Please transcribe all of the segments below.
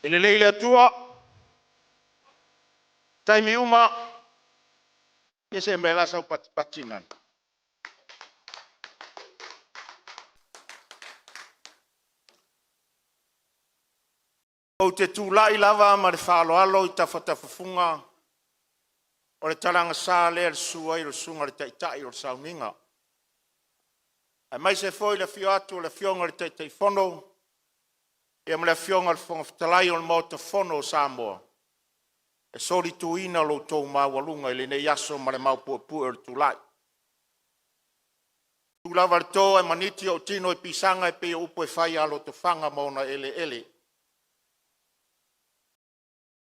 E lelei le Atua, taimi uma, ia se mea la sau patipati na. Ou te tulai lava ma le faaaloalo i tafatafafuga o le talaga lea i le susu ai o le Susuga i le Taitai o le Sauniga, aemaise foi le afio atu o le Afioga i le Taitaifono ma le Afioga i le Fofoga Fetalai o le Maota Fono o Samoa e solituina lo outou maualuga i lenei aso ma le maopuepue o le tulai. E tu lava le to ae maniti ou tino i pisaga e pei o upu e fai ia Lotofaga ma ona eleele.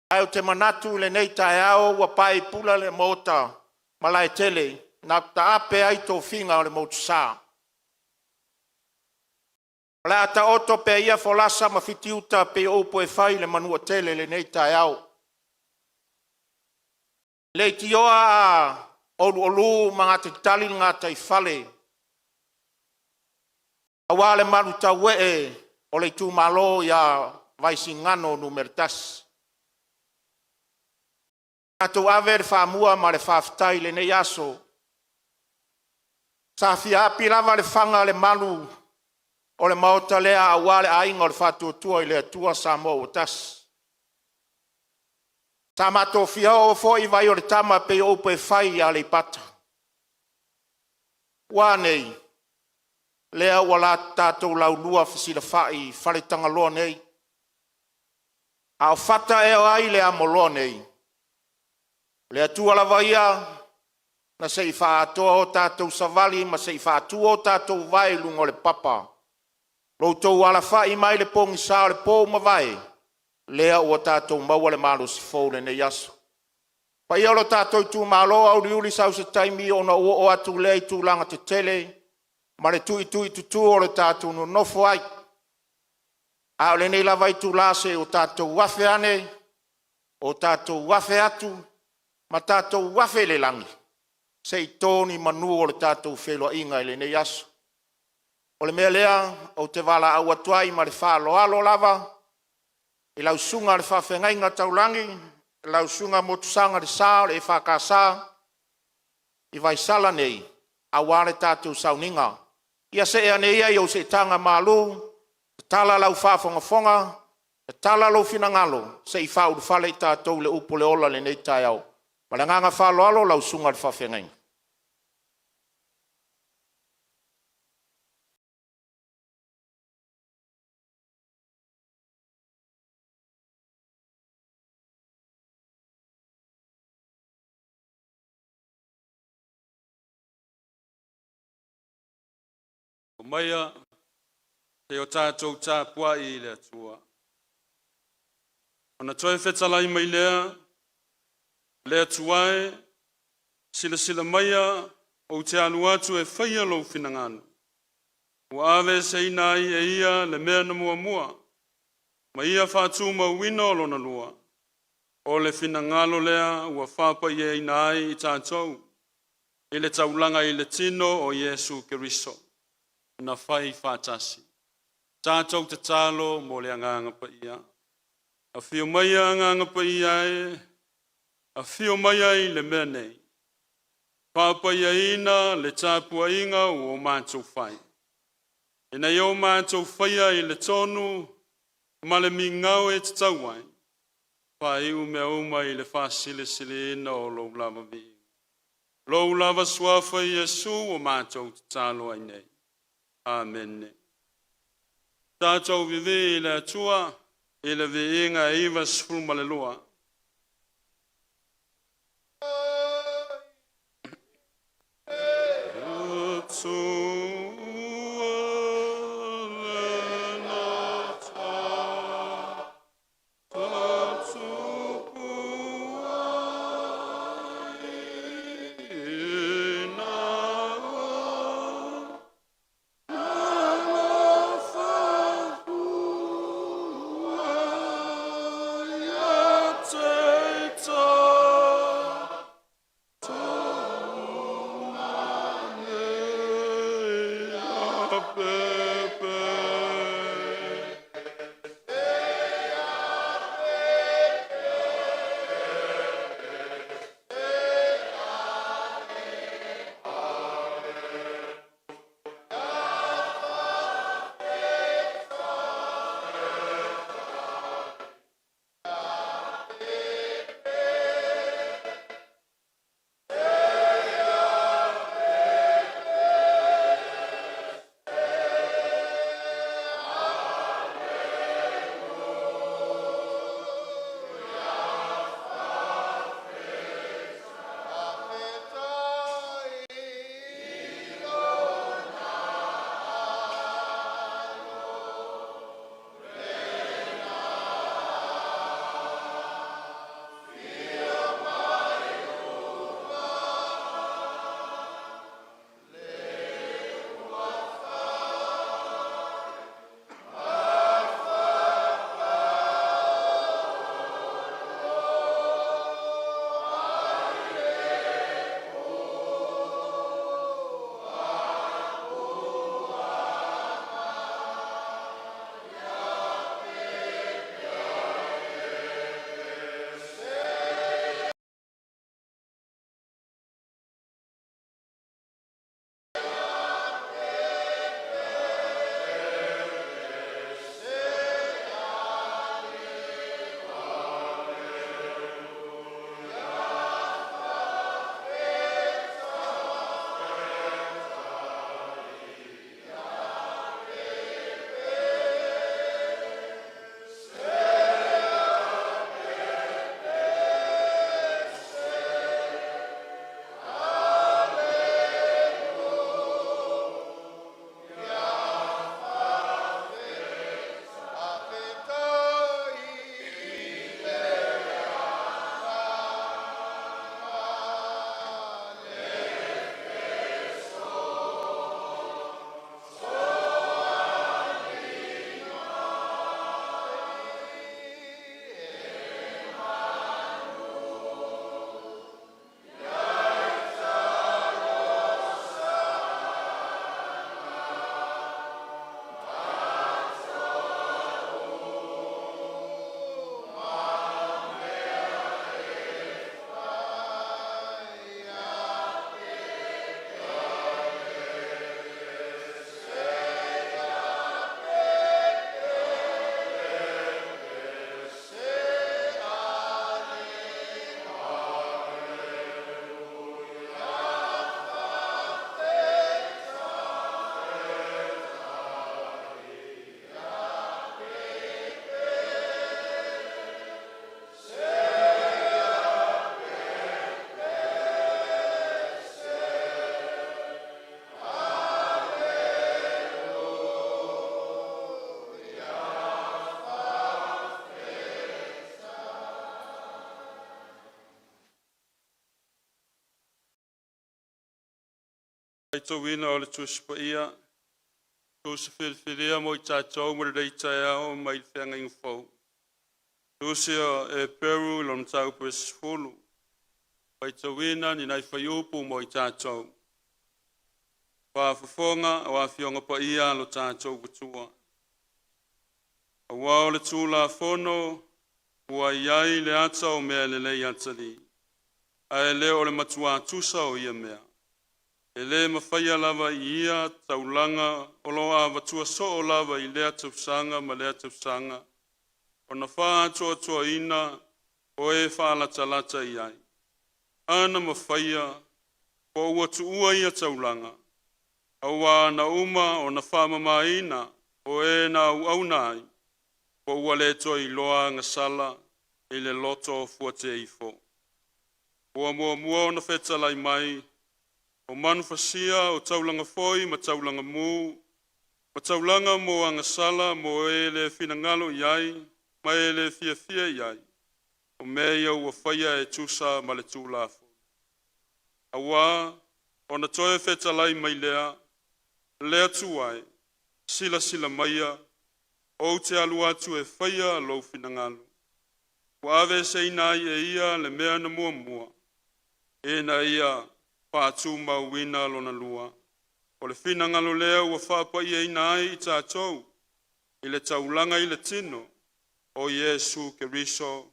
Ae ou te manatu i lenei taeao ua pae i pula le Maota Malaetele na taape ai tofiga o le Motusa. O le a taoto pea ia folasa ma fitiuta e pei o upu e fai i le Manuatele i lenei taeao. E leitioa a oluolu ma gatatali le gataifale aua le malutauee o le itumalo ia Vaisigano Nu.1. Tatou ave le faamua ma le faafetai i lenei aso, sa fia api lava le fana a le malu o le maota lea aua le aiga o le Faatuatua i le Atua Samoa ua Tasi. Sa matou fia oo foi i vai o le tama e pei o upu e fai i Aleipata. Ua a nei? Lea ua tatou laulua fesilafai i Faletagaloa nei, a o fata ea o ai le amoloa nei? O le Atua lava ia na se i faaatoa o tatou savali ma se i faatu o tatou vae i luga o le papa, lo outou alafai mai le pogisa o le po ua mavae, lea ua tatou maua le malosi fou i lenei aso. Le paia o lo tatou itumalo, auliuli sau se taimi ona ou oo atu lea i tulaga tetele ma le tuituitutu o le tatou nonofo ai. A o lenei lava itula, se i o tatou afe ane o tatou afe atu ma tatou afe i le lagi se i to ni manu o le tatou feiloaiga i lenei aso. O le mea lea ou te valaau atu ai ma le faaaloalo lava i lau susuga i le faafeagaiga taulagi lau Susuga Motusaga Lesa o le EFKS i Vaisala nei aua le tatou sauniga. Ia see ane ia i ou seetaga malu, tatala lau faafogafoga, tatala lou finagalo se i faaulufale i tatou i le upu o le ola i lenei taeao. Ma le agaga faaaloalo lau susuga i le faafeagaiga. Aumaia se i o tatou tapuai i le Atua. Ona toe fetalai mai lea, “Le Atua e, silasila maia ou te alu atu e faia lou finagalo.” Ua aveeseina ai e Ia le mea na muamua, ma Ia faatumauina o lona lua. O le finagalo lea ua faapaiaina ai i tatou i le taulaga i le tino o Iesu Keriso na fai faatasi. Tatou tatalo mo le Agaga Paia. Afio maia Agaga Paia e, afio maia i le mea nei, faapaiaina le tapuaiga ua matou fai, ina ia o matou faia i le tonu ma le migao e tatau ai, faaiu mea uma i le faasilisiliina o Lou lava viiga. Lou lava Suafa Iesu ua matou tatalo ai nei. Amene. Tatou vivii i le Atua i le viiga e 92. Atua lena Tapuaiga o Alo ia te tatou Faitauina o le Tusi Paia, Tusi Filifilia mo i tatou mo lenei taeao mai le Feagaiga Fou. Tusi a Eperu i lona mataupu e 10, faitauina ni nai fuaiupu mo i tatou. Faafofoga o Afioga Paia a lo tatou Atua. Aua o le Tulafono ua i ai le ata o mea lelei atalii, ae le o le matua tusa o ia mea. E le mafaia lava i ia taulaga o lo o avatua soo lava i lea tausaga ma lea tausaga ona faatoatoaina o e faalatalata i ai. A na mafaia po ua tuua ia taulaga, aua ana uma ona faamamaina o e na auauna ai, po ua le toe iloa agasala i le loto fuateifo. Ua muamua ona fetalai mai, o manufasia o taulaga foi ma taulaga mu, ma taulaga mo agasala mo e le finagalo i ai ma e le fiafia i ai, o mea ia ua faia e tusa ma le Tulafono. Aua ona toe fetalai mai lea, le Atua e, silasila maia, ou te alu atu e faia lou finagalo. Ua aveeseina ai e ia le mea na muamua, ina ia faatumauina lona lua. O le finagalo lea ua faapaiaina ai i tatou i le taulaga i le tino o Iesu Keriso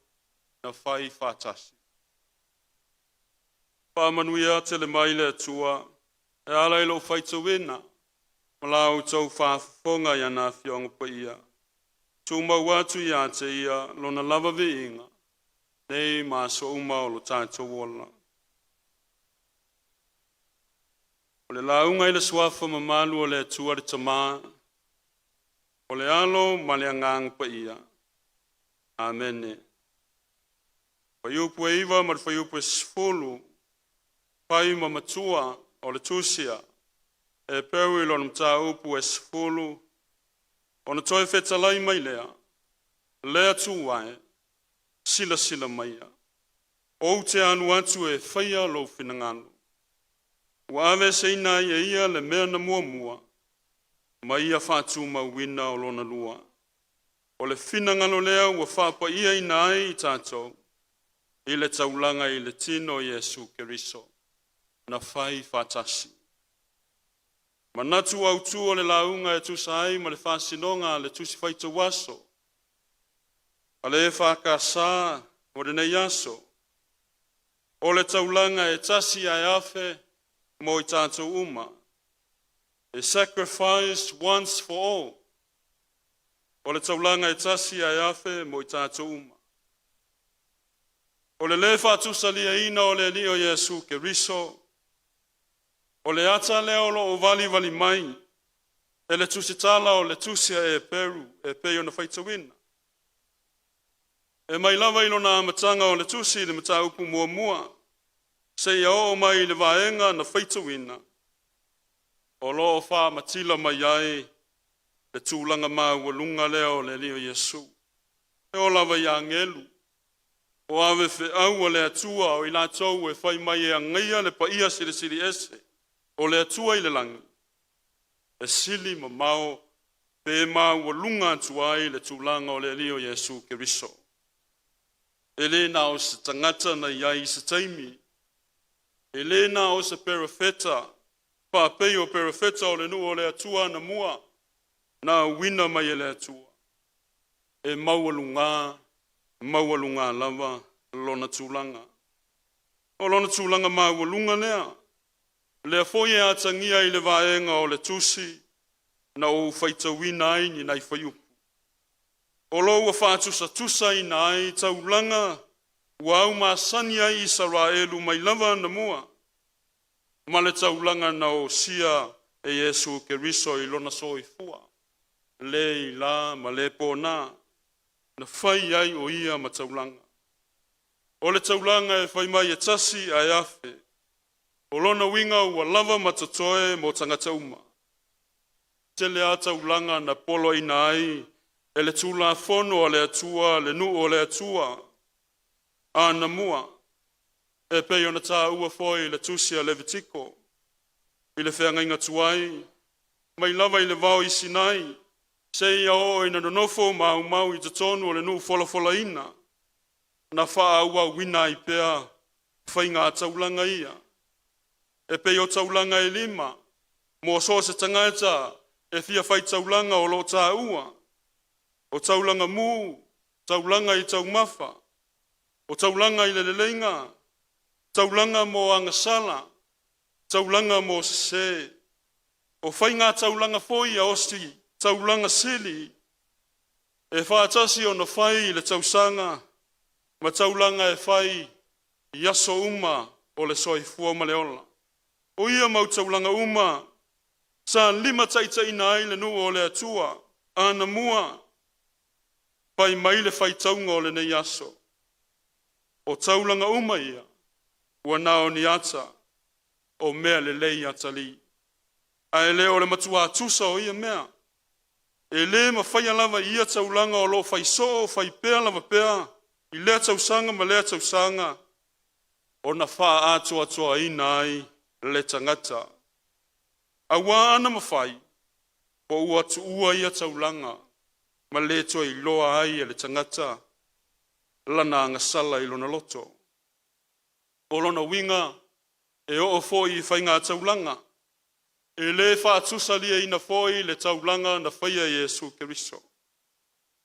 na fai faatasi. Faamanuia tele mai le Atua e ala i lou faitauina ma la outou faafofoga i ana Afioga Paia. Tumau atu ia te Ia lona lava viiga, nei ma aso uma o lo tatou ola. O le lauga i le Suafa mamalu o le Atua le Tama, o le Alo ma le Agaga Paia. Amene. Fuaiupu e 9 ma le fuaiupu e 10, fai ma matua o le tusi a Eperu i lona mataupu e 10, ona toe fetalai mai lea, le Atua e, silasila maia, ou te alu atu e faia lou finagalo. Ua aveeseina ai e ia le mea na muamua, ma ia faatumauina o lona lua. O le finagalo lea ua faapaiaina ai i tatou i le taulaga i le tino o Iesu Keriso na fai faatasi. Manatu autu o le lauga e tusa ai ma le faasinoga a le Tusi Faitau Aso a le EFKS mo lenei aso, o le taulaga e tasi ae afe mo i tatou uma. A sacrifice once for all. O le taulaga e tasi ae afe mo i tatou uma. O le le faatusaliaina o le Alii o Iesu Keriso, o le ata lea o loo valivali mai e le tusitala o le tusi a Eperu e pei ona faitauina. E mai lava i lona amataga o le tusi i le mataupu muamua, seia oo mai i le vaega na faitauina, o lo o faamatila mai ai le tulaga maualuga lea o le Alii o Iesu. E oo lava i agelu, o ave feau a le Atua o i latou e fai mai e agaia le paia silisili ese o le Atua i le lagi, e sili mamao pe maualuga atu ai le tulaga o le Alii o Iesu Keriso. E le na o se tagata na i ai i se taimi, e le na o se perofeta, faapei o perofeta o le nuu o le Atua anamua na auina mai e le Atua, e maualuga, maualuga lava lona tulaga. O lona tulaga maualuga lea, lea foi e atagia i le vaega o le tusi na ou faitauina ai ni nai fuaiupu. O lo ua faatusatusaina ai taulaga ua aumasani ai Isaraelu mai lava anamua ma le taulaga na osia e Iesu Keriso i lona soifua, le ila ma le pona, na fai ai o ia ma taulaga. O le taulaga e fai mai e tasi ae afe, o lona uiga ua lava ma totoe mo tagata uma. Tele lava taulaga na poloaiina ai e le Tulafono a le Atua le nuu o le Atua anamua, e pei ona taua foi i le tusi a Levitiko. I le feagaiga tuai, mai lava i le vao i Sinai, seia oo ina nonofo maumau i totonu o le nuu folafolaina, na faaauauina ai pea faiga taulaga ia. E pei o taulaga e 5 mo so o se tagata e fia faitaulaga o lo o taua, o taulaga mu, taulaga i taumafa, o taulaga i le leleiga, taulaga mo agasala, taulaga mo sese. O faiga taulaga foi ia o si taulaga sili e faatasi ona fai i le tausaga ma taulaga e fai i aso uma o le soifua ma le ola. O ia mau taulaga uma sa limataitaiina ai le nuu o le Atua anamua. Fai mai le faitauga o lenei aso, o taulaga uma ia ua na o ni ata o mea lelei atalii, ae le o le matua tusa o ia mea. E le mafaia lava i ia taulaga o lo o fai soo fai pea lava pea i lea tausaga ma lea tausaga ona faaatoatoaina ai le tagata. Auā ana mafai, po ua tuua ia taulaga ma le toe iloa ai e le tagata lana agasala i lona loto. O lona uiga, e oo foi i faiga taulaga, e le faatusaliaina foi le taulaga na faia e Iesu Keriso.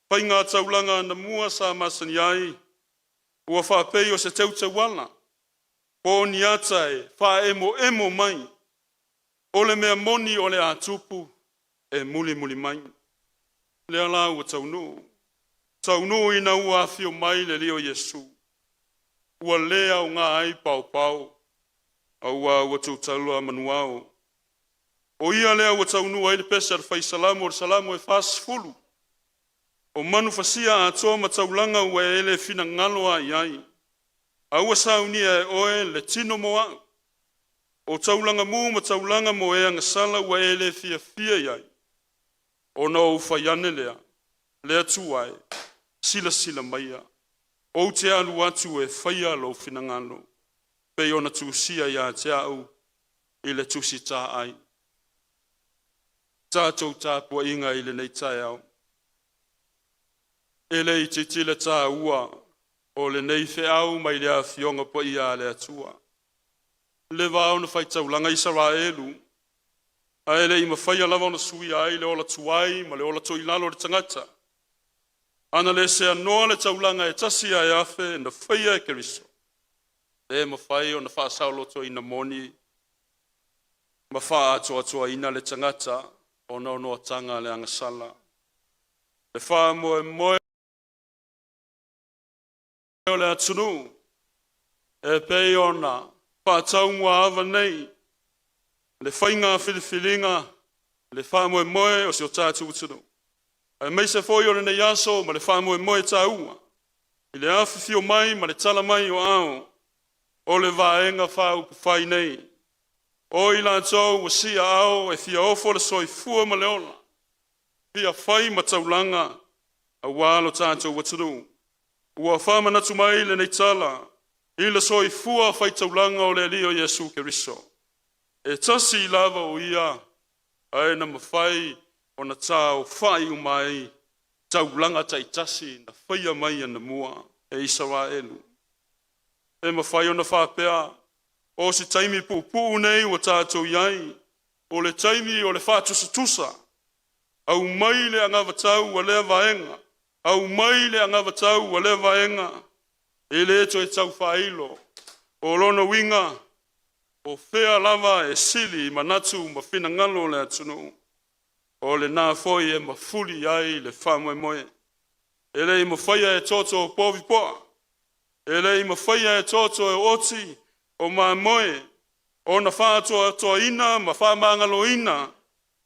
Faiga taulaga anamua sa masani ai, ua faapei o se teuteuala po o ni ata e faaemoemo mai o le mea moni o le a tupu e mulimuli mai. Lea la ua taunuu, taunuu ina ua afio mai le Alii o Iesu, ua le aoga ai paopao, auā ua tutala manuao. O ia lea ua taunuu ai le pese a le Fai Salamo o le Salamo e 40, o manufasia atoa ma taulaga ua e le finagalo lava i ai, a ua saunia e oe le tino mo au. O taulaga mu ma taulaga mo e agasala ua e le fiafia i ai, ona ou fai ane lea, le Atua e, silasila maia, ou te alu atu e faia lou finagalo, pei ona tusia ia te au i le tusi taai. Tatou tapuaiga i lenei taeao, e le itiiti le tāua o lenei feau mai le Afioga Paia a le Atua. Le va ona faitaulaga Isaraelu, ae le i mafaia lava ona suia ai le ola tuai ma le ola toilalo o le tagata. Ana le seanoa le taulaga e tasi ae afe na faia e Keriso, e mafai ona faasaolotoina moni ma faaatoatoaina le tagata ona o noataga a le agasala. Le faamoemoe o le atunuu e pei ona faataumuaava nei le faiga filifiliga, le faamoemoe o si o tatou atunuu, aemaise foi o lenei aso ma le faamoemoe taua i le afifio mai ma le tala mai o aao o le Vaega Faaupufai nei, o i latou ua siaao e fia ofo le soifua ma le ola, fia fai ma taulaga aua lo tatou atunuu. Ua faamanatu mai lenei tala i le soifua faitaulaga o le Alii o Iesu Keriso. E tasi lava o ia, ae na mafai ona taofa'i uma ai taulaga taitasi na faia mai anamua e Isaraelu. E mafai ona faapea, o se taimi puupuu nei ua tatou i ai, o le taimi o le faatusatusa, aumai le anavatau a lea vaega, aumai le anavatau a lea vaega, e le toe tau faailo. O lona uiga, o fea lava e sili manatu ma finagalo o le atunuu, o lena foi e mafuli ai le faamoemoe. E le i mafaia e toto o povi poa, e le i mafaia e toto e oti o mamoe ona faaatoatoaina ma faamagaloina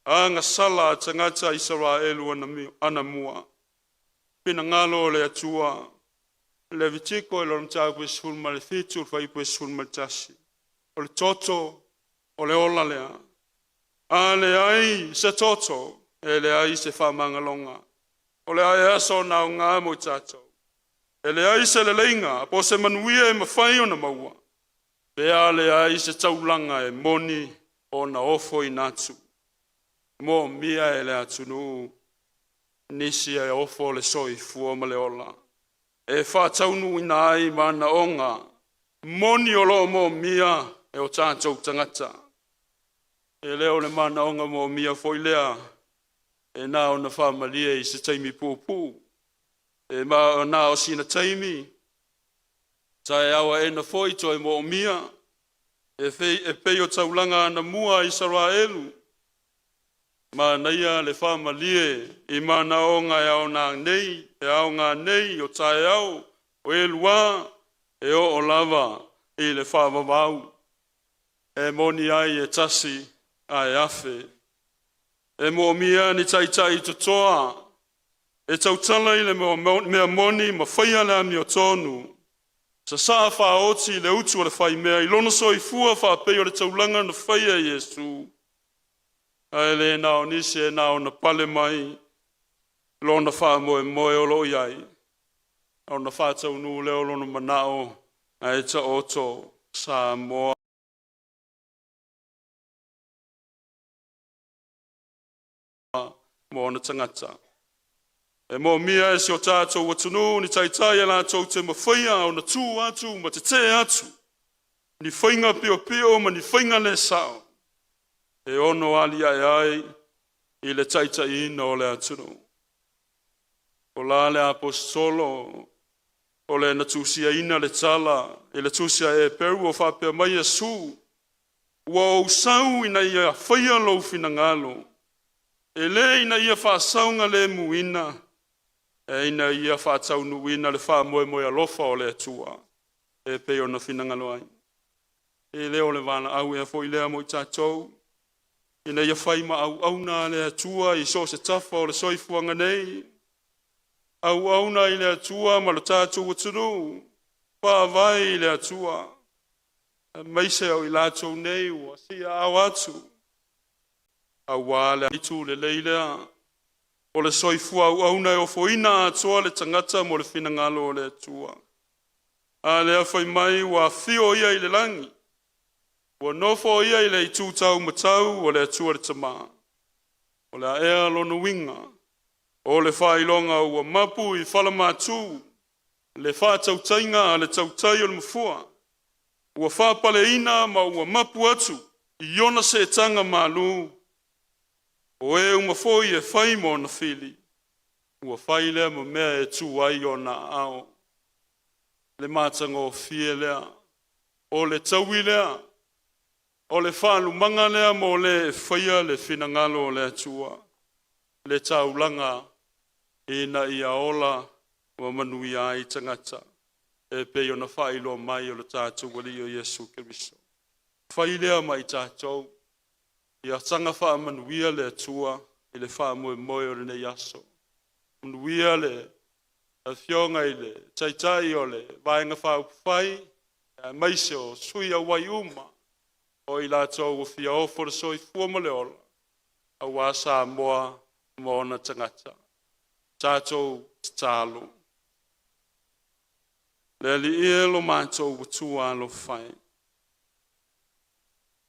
agasala a tagata Isaraelu anamua. Finagalo o le Atua, Levitiko i lona mataupu e 17, le fuaiupu e 11, o le toto o le ola lea. A leai se toto, e leai se faamagaloga. O le ae aso na aoga mo i tatou. E leai se leleiga po o se manuia e mafai ona maua, pe a leai se taulaga e moni ona ofoina atu, moomia e le atunuu nisi e ofo le soifua ma le ola e faataunuuina ai manaoga moni o lo o moomia e o tatou tagata. E le o le manaoga moomia foi lea e na ona faamalie i se taimi puupuu, e ma na o sina taimi taeao aena foi toe moomia e fei e pei o taulaga anamua a Isaraelu, manaia le faamalie i manaoga e aoga nei, e aoga nei o taeao, o eluā e oo lava i le faavavau. E moni ai e tasi ae afe. E moomia ni taitai totoa e tautala i le mea moni ma faia le amiotonu, sasaa faaoti le utu a le faimea i lona soifua faapei o le taulaga na faia e Iesu, ae le na o nisi e na ona pale mai lona faamoemoe o lo o i ai, ona faataunuu lea o lona manao ae taoto Samoa ma ona tagata. E moomia e si o tatou atunuu ni taitai e latou te mafaia ona tu atu ma tetee atu ni faiga piopio ma ni faiga le sao e ono aliae ai i le taitaiina o le atunuu. O la le Aposetolo o le na tusiaina le tala i le tusi a Eperu o faapea mai Iesu, “Ua ou sau ina ia faia lou finagalo, e le ina ia faasaogalemuina, e ina ia faataunuuina le faamoemoe alofa o le Atua e pei ona finagalo ai.” E le o le valaau ea foi lea mo i tatou, ina ia fai ma auauna a le Atua i so o se tafa o le soifuaga nei, auauna i le Atua ma lo tatou atunuu, vaavaai i le Atua, aemaise o i latou nei ua siaao atu, aua le itu lelei lea o le soifua auauna e ofoina atoa le tagata mo le finagalo o le Atua. A lea fai mai ua afio ia i le lagi, ua nofo ia i le itu taumatau o le Atua le Tama. O le a ea lona uiga? O le faailoga ua mapu i falamatu le faatautaiga a le tautai o le mafua, ua faapaleina ma ua mapu atu i ona seetaga malu, o e uma foi e fai ma ona fili, ua fai lea ma mea e tu ai ona aao. Le matagofie lea, o le taui lea, o le faalumaga lea mo le e faia le finagalo o le Atua, le taulaga ina ia ola ma manuia ai tagata e pei ona faailoa mai o le tatou Alii o Iesu Keriso. Fai lea ma i tatou, ia saga faamanuia le Atua i le faamoemoe o lenei aso. Manuia le Afioga i le Taitai o le Vaega Faaupufai, aemaise o sui auai uma o i latou ua fia ofo le soifua ma le ola aua Samoa ma ona tagata. Tatou tatalo. Le Alii e lo matou Atua alofa e,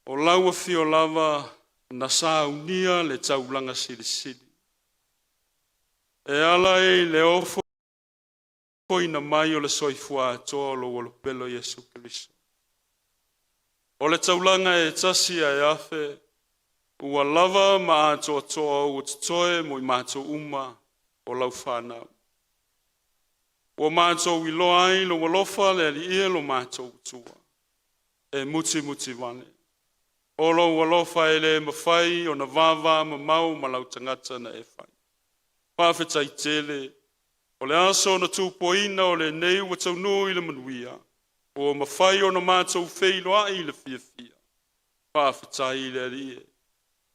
o lau afio lava na saunia le taulaga silisili, e ala i le ofoina mai o le soifua atoa o lou Alopelo Iesu Keriso. O le taulaga e tasi ae afe, ua lava ma atoatoa ua totoe mo i matou uma o lau fanau. Ua matou iloa ai lou alofa le Alii e lo matou Atua, e mutimuti vale. O lou alofa e le mafai ona vava mamao ma lau tagata na e fai. Faafetai tele, o le aso na tupuaina o lenei ua taunuu i le manuia, ua mafai ona matou feiloai i le fiafia. Faafetai i le Alii e,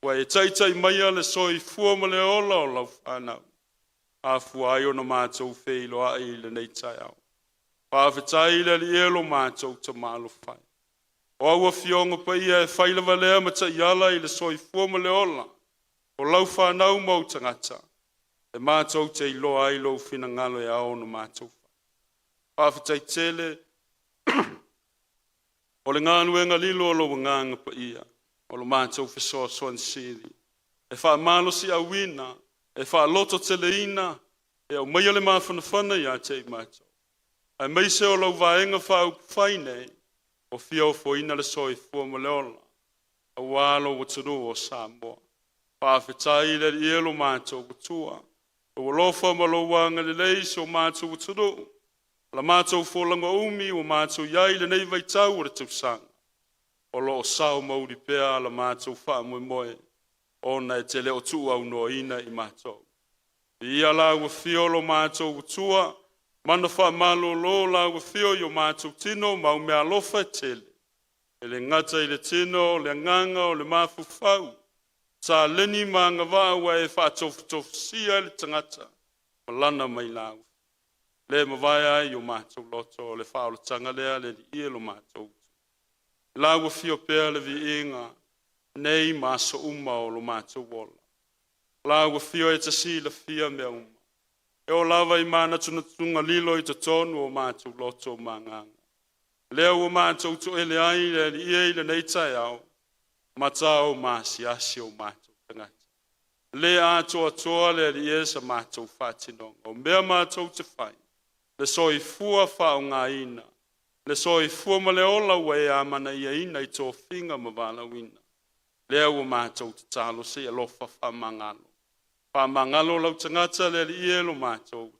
ua e taitai maia le soifua ma le ola o lau fanau, afua ai ona matou feiloai i lenei taeao. Faafetai i le Alii e lo matou Tama alofa. O au afioga paia e fai lava lea ma taiala i le soifua ma le ola o lau fanau ma ou tagata, e matou te iloa ai lou finagalo e ao ona matou. Faafetai tele o le galuega lilo o lou agaga paia. O lo matou fesoasoani sili e faamalosiauina, e faalototeleina, e aumaia le mafanafana ia te i matou, aemaise o lau Vaega Faaupufai nei o fia ofoina le soifua ma le ola aua lou atunuu o Samoa. Faafetai i le Alii e lo matou Atua, lou alofa ma lou agalelei i si o matou atunuu, la matou folauga umi ua matou i ai i lenei vaitau o le tausaga, o lo o sao ma uli pea la matou faamoemoe ona e te le o tuuaunoaina i matou. Viia lau afio o lo matou Atua, mana faamalolo lau afio i o matou tino ma au meaalofa e tele, e le gata i le tino, o le agaga, o le mafaufau, taleni ma agavaa ua e faatofutofusia ai le tagata ma lana mailau, le mavae ai o matou loto o le faaolataga lea le Alii e lo matou. Lau afio pea le viiga nei ma aso uma o lo matou ola. Lau afio e te silafia mea uma, e oo lava i manatunatuga lilo i totonu o matou loto ma agaga. Lea ua matou toele ai le Alii e i lenei taeao, matao ma asiasi o matou tagata. Le atoatoa le Alii e sa matou faatinoga, o mea matou te fai, le soifua faaaogaina, le soifua ma le ola ua e amanaiaina i tofiga ma valaauina. Lea ua matou tatalo se i alofa faamagalo. Faamagalo lau tagata le Alii e lo matou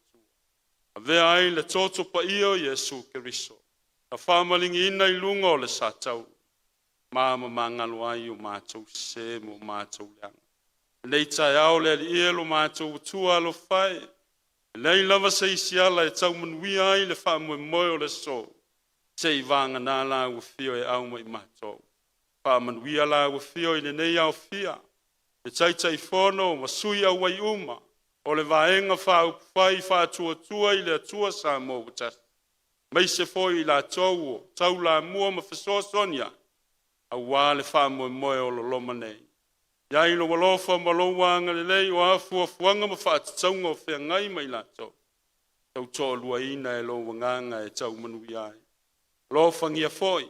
Avea ai le toto paia o Iesu Keriso, na faamaligiina i luga o le satauro, ma mamagalo ai o matou sese ma o matou leaga. Lenei taeao le Alii e lo matou Atua alofa e, e leai lava se isi ala e tau manuia ai le faamoemoe o le aso, seia vagana lau afio e au mai matou. Faamanuia lau afio i lenei aofia, le Taitaifono ma sui auai uma o le Vaega Faaupufai Faatuatua i le Atua Samoa ua Tasi, aemaise foi i latou o taulamua ma fesoasoani ai aua le faamoemoe o loloma nei. I ai lou alofa ma lou agalelei o a fuafuaga ma faatatauga o feagai ma i latou, tautoaluaina e lou agaga e tau manuia ai. Alofagia foi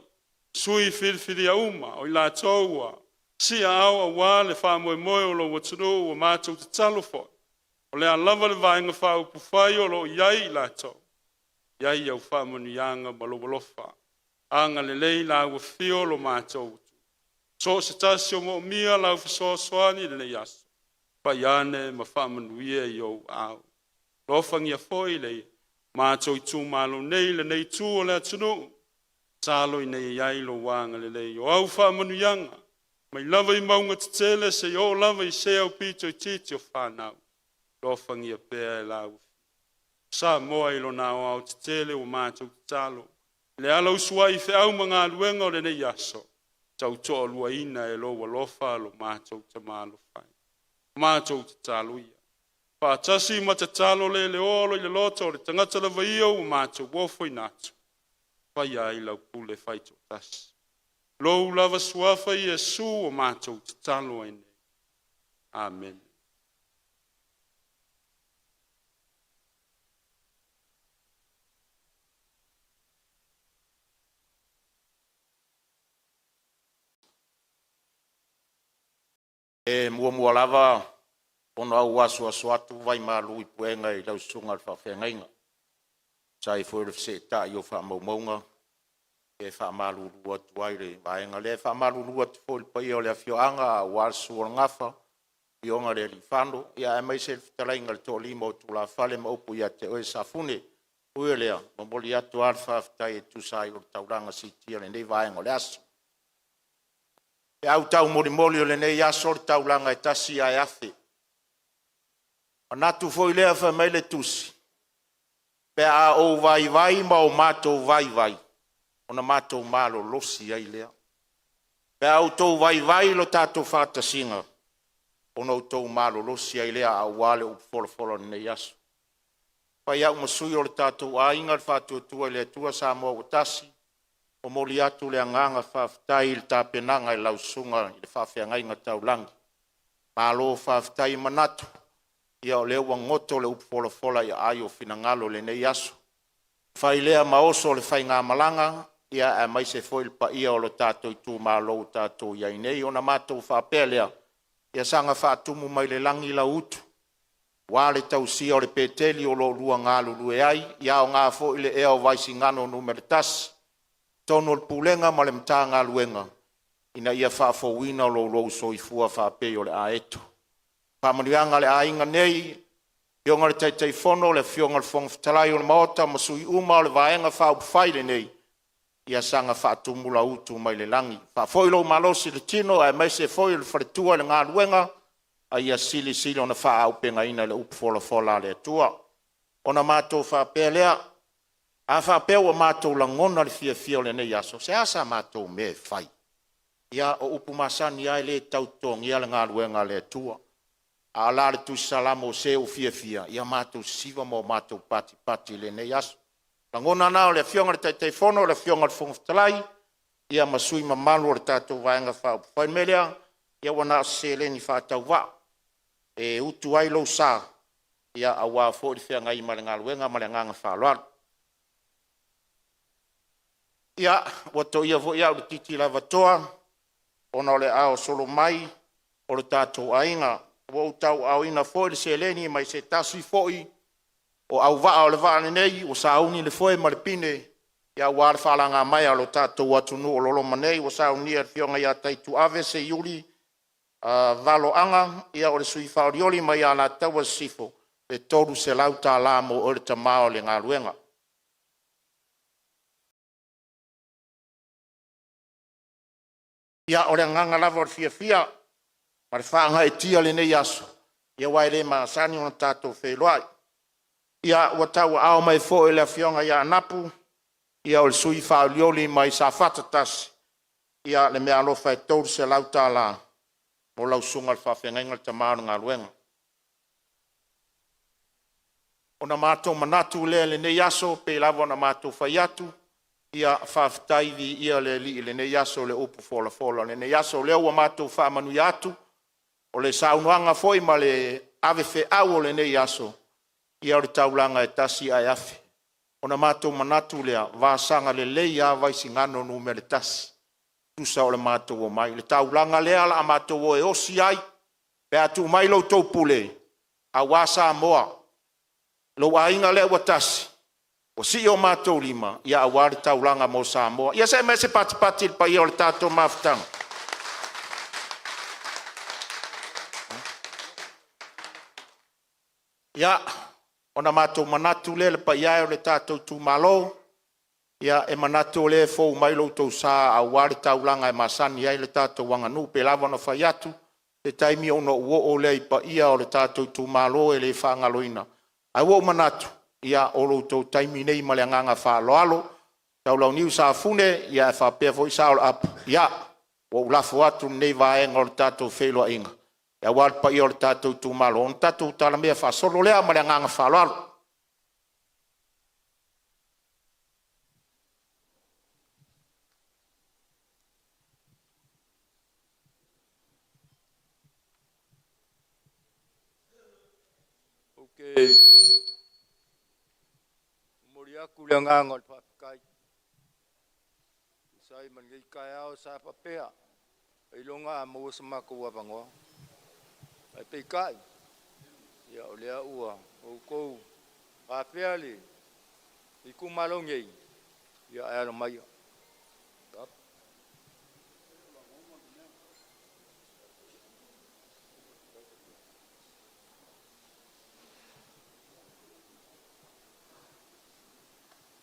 sui filifilia uma o i latou ua siaao aua le faamoemoe o lou atunuu, ua matou tatalo foi, o le a lava le Vaega Faaupufai o lo o i ai i latou, i ai au faamanuiaga ma lou alofa agalelei. Lau afio lo matou so o se tasi o moomia lau fesoasoani i lenei aso, pai ane ma faamanuia i ou aao. Alofagia foi le matou itumalo nei i lenei itu o le atunuu, tatalo ina ia i ai lou agalelei. O au faamanuiaga mai lava i mauga tetele seia oo lava i se aupito itiiti o fanau, alofagia pea e lau Samoa i lona aoaotetele. Ua matou tatalo le ala usu ai i feau ma galuega o lenei aso, tautoaluaina e lou alofa lo matou Tama alofa. Matou tatalo ia faatasi ma tatalo le leoa o lo o i le loto o le tagata lava ia ua matou ofoina atu, faia ai lau pule faitoatasi. Lou lava suafa Iesu ua matou tatalo ai nei. Amene. E muamua lava ona ou asuasu atu vai malu i puega i lau susuga i le faafeagaiga e tusa ai foi o le feseetai o faamaumauga, e faamalulu atu ai i le vaega lea. E faamalulu atu foi i le paia o le afioaga aua le susu o le Gafa, le afioga i le Aliifano aemaise le fetalaiga i le Toalima o Tulafale ma upu ia te oe Safune. Ui o lea, e momoli atu lava le faafetai e tusa ai o le taulaga siitia i lenei vaega o le aso. O feau taumolimoli o lenei aso, o le taulaga e tasi ae afe. Manatu foi lea fai mai le Tusi, pe a ou vaivai ma o matou vaivai, ona matou malolosi ai lea. Pe a outou vaivai lo tatou faatasiga, ona outou malolosi ai lea aua le upu folafola o lenei aso. E fai au ma sui o le tatou aiga le Faatuatua i le Atua Samoa ua Tasi, momoli atu le agaga faafetai i le tapenaga i lau susuga i le Faafeagaiga Taulagi, malo faafetai. E manatu o lea ua goto le upu folafola i aai o finagalo i lenei aso, fai lea ma oso le faigamalaga. Aemaise foi le paia o lo tatou itumalo ua tatou i ai nei. Ona matou faapea lea, ia saga faatumu mai le lagi lau utu aua le tausia o le Peteli o lo o oulua galulue ai, ia aoga foi le ea o Vaisigano Nu.1 i totonu o le Pulega ma le Matagaluega ina ia faafouina lo outou soifua faapei o le aeto. Faamanuiaga a le aiga nei, afioga i le Taitaifono, le Afioga i le Fofoga Fetalai o le Maota ma sui usufono uma o le Vaega Faaupufai lenei, ia saga faatumu lau utu mai le lagi, faafoi lou malosi i le tino aemaise foi o le faletua i le galuega a ia silisili ona faaauupegaina le upu folafola a le Atua. Ona matou faapea lea, a faapea ua matou lagona le fiafia o lenei aso, se a sa matou mea e fai? Ia, o upu masani lava e le tau totogia le galuega a le Atua. A o la le Tusi Salamo, “Se ua fiafia ia matou sisiva ma matou patipati i lenei aso.” O lagona na o le Afioga i le Taitaifono, le Afioga i le Fofoga Fetalai ma sui usufono mamalu o le tatou Vaega Faaupufai. O le mea lea, ia ua na o se seleni faatauvaa e utu ai lou sa aua foi le feagai ma le galuega. Ma le agaga faaaloalo. Ia, ua toia foi au i le titi lavatoa ona o le aao solo mai o le tatou aiga. Ua ou tauaaoina foi le seleni mai se tasi foi o auvaa o le vaa lenei ua sauni le foe ma le pine aua le faalagamaea a lo tatou atunuu o lo o loma nei, ua saunia e le Afioga ia Taituave Seiuli Valo Aga, o le sui faaolioli mai Alataua Sisifo, le $300 mo oe le tama o le galuega. Ia, o le agaga lava o le fiafia ma le faagaeetia i lenei aso, aua e le masani ona tatou feiloai. Ia, ua tauaao mai foi e le Afioga ia Anapu o le sui faaolioli mai Safata 1 le meaalofa e $300 mo lau susuga i le faafeagaiga, le tama o le galuega. Ona matou manatu lea i lenei aso e pei lava ona matou fai atu, ia faafetai viia le Alii i lenei aso i le upu folafola o lenei aso. O lea ua matou faamanuia atu, o le saunoaga foi ma le ave feau o lenei aso, ia o le taulaga e tasi ae afe. Ona matou manatu lea, vasaga lelei lava Vaisigano Nu.1 tusa o le matou omai i le taulaga lea o le a matou o e osi ai pe a tuu mai la outou pule aua Samoa, lou aiga lea ua tasi ua sii o matou lima aua le taulaga mo Samoa. Ia see mai se patipati i le paia o le tatou mafutaga. Ia, ona matou manatu lea le paia e o le tatou itumalo, e manatu o lea e fou mai lo outou sa aua le taulaga e masani ai le tatou aganuu. E pei lava ona fai atu, o se taimi ona ou oo lea i paia o le tatou itumalo e le faagaloina, ae ua ou manatu o lo outou taimi lenei ma le agaga faaaloalo. Taulauniu Safune ae faapea foi Saolaapa, ia ua ou lafo atu lenei vaega o le tatou feiloaiga aua le paia o le tatou itumalo ona tatou talamea faasolo lea. Ma le agaga faaaloalo. Ou te momoli atu le agaga o le faafetai e tusa ai ma lenei taeao sa faapea, ailoga a maua so matou avanoa. Ae peitai, o lea ua outou afea le itumalo nei, ae alo maia. Lo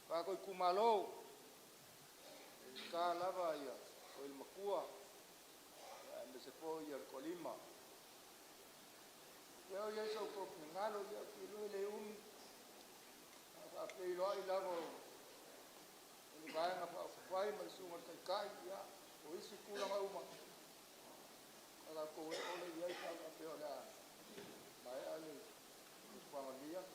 tatou itumalo, e ta lava oe le matua aemaise foi le toalima. A o i ai so outou finagalo, ou te iloa e le umi a faafeiloai lava o le Vaega Faaupufai ma le Susuga i le Taitai, ia o isi tulaga uma, ona tatou oo lea i ai pe a faapea o le a maea le nofoaga o lenei aso.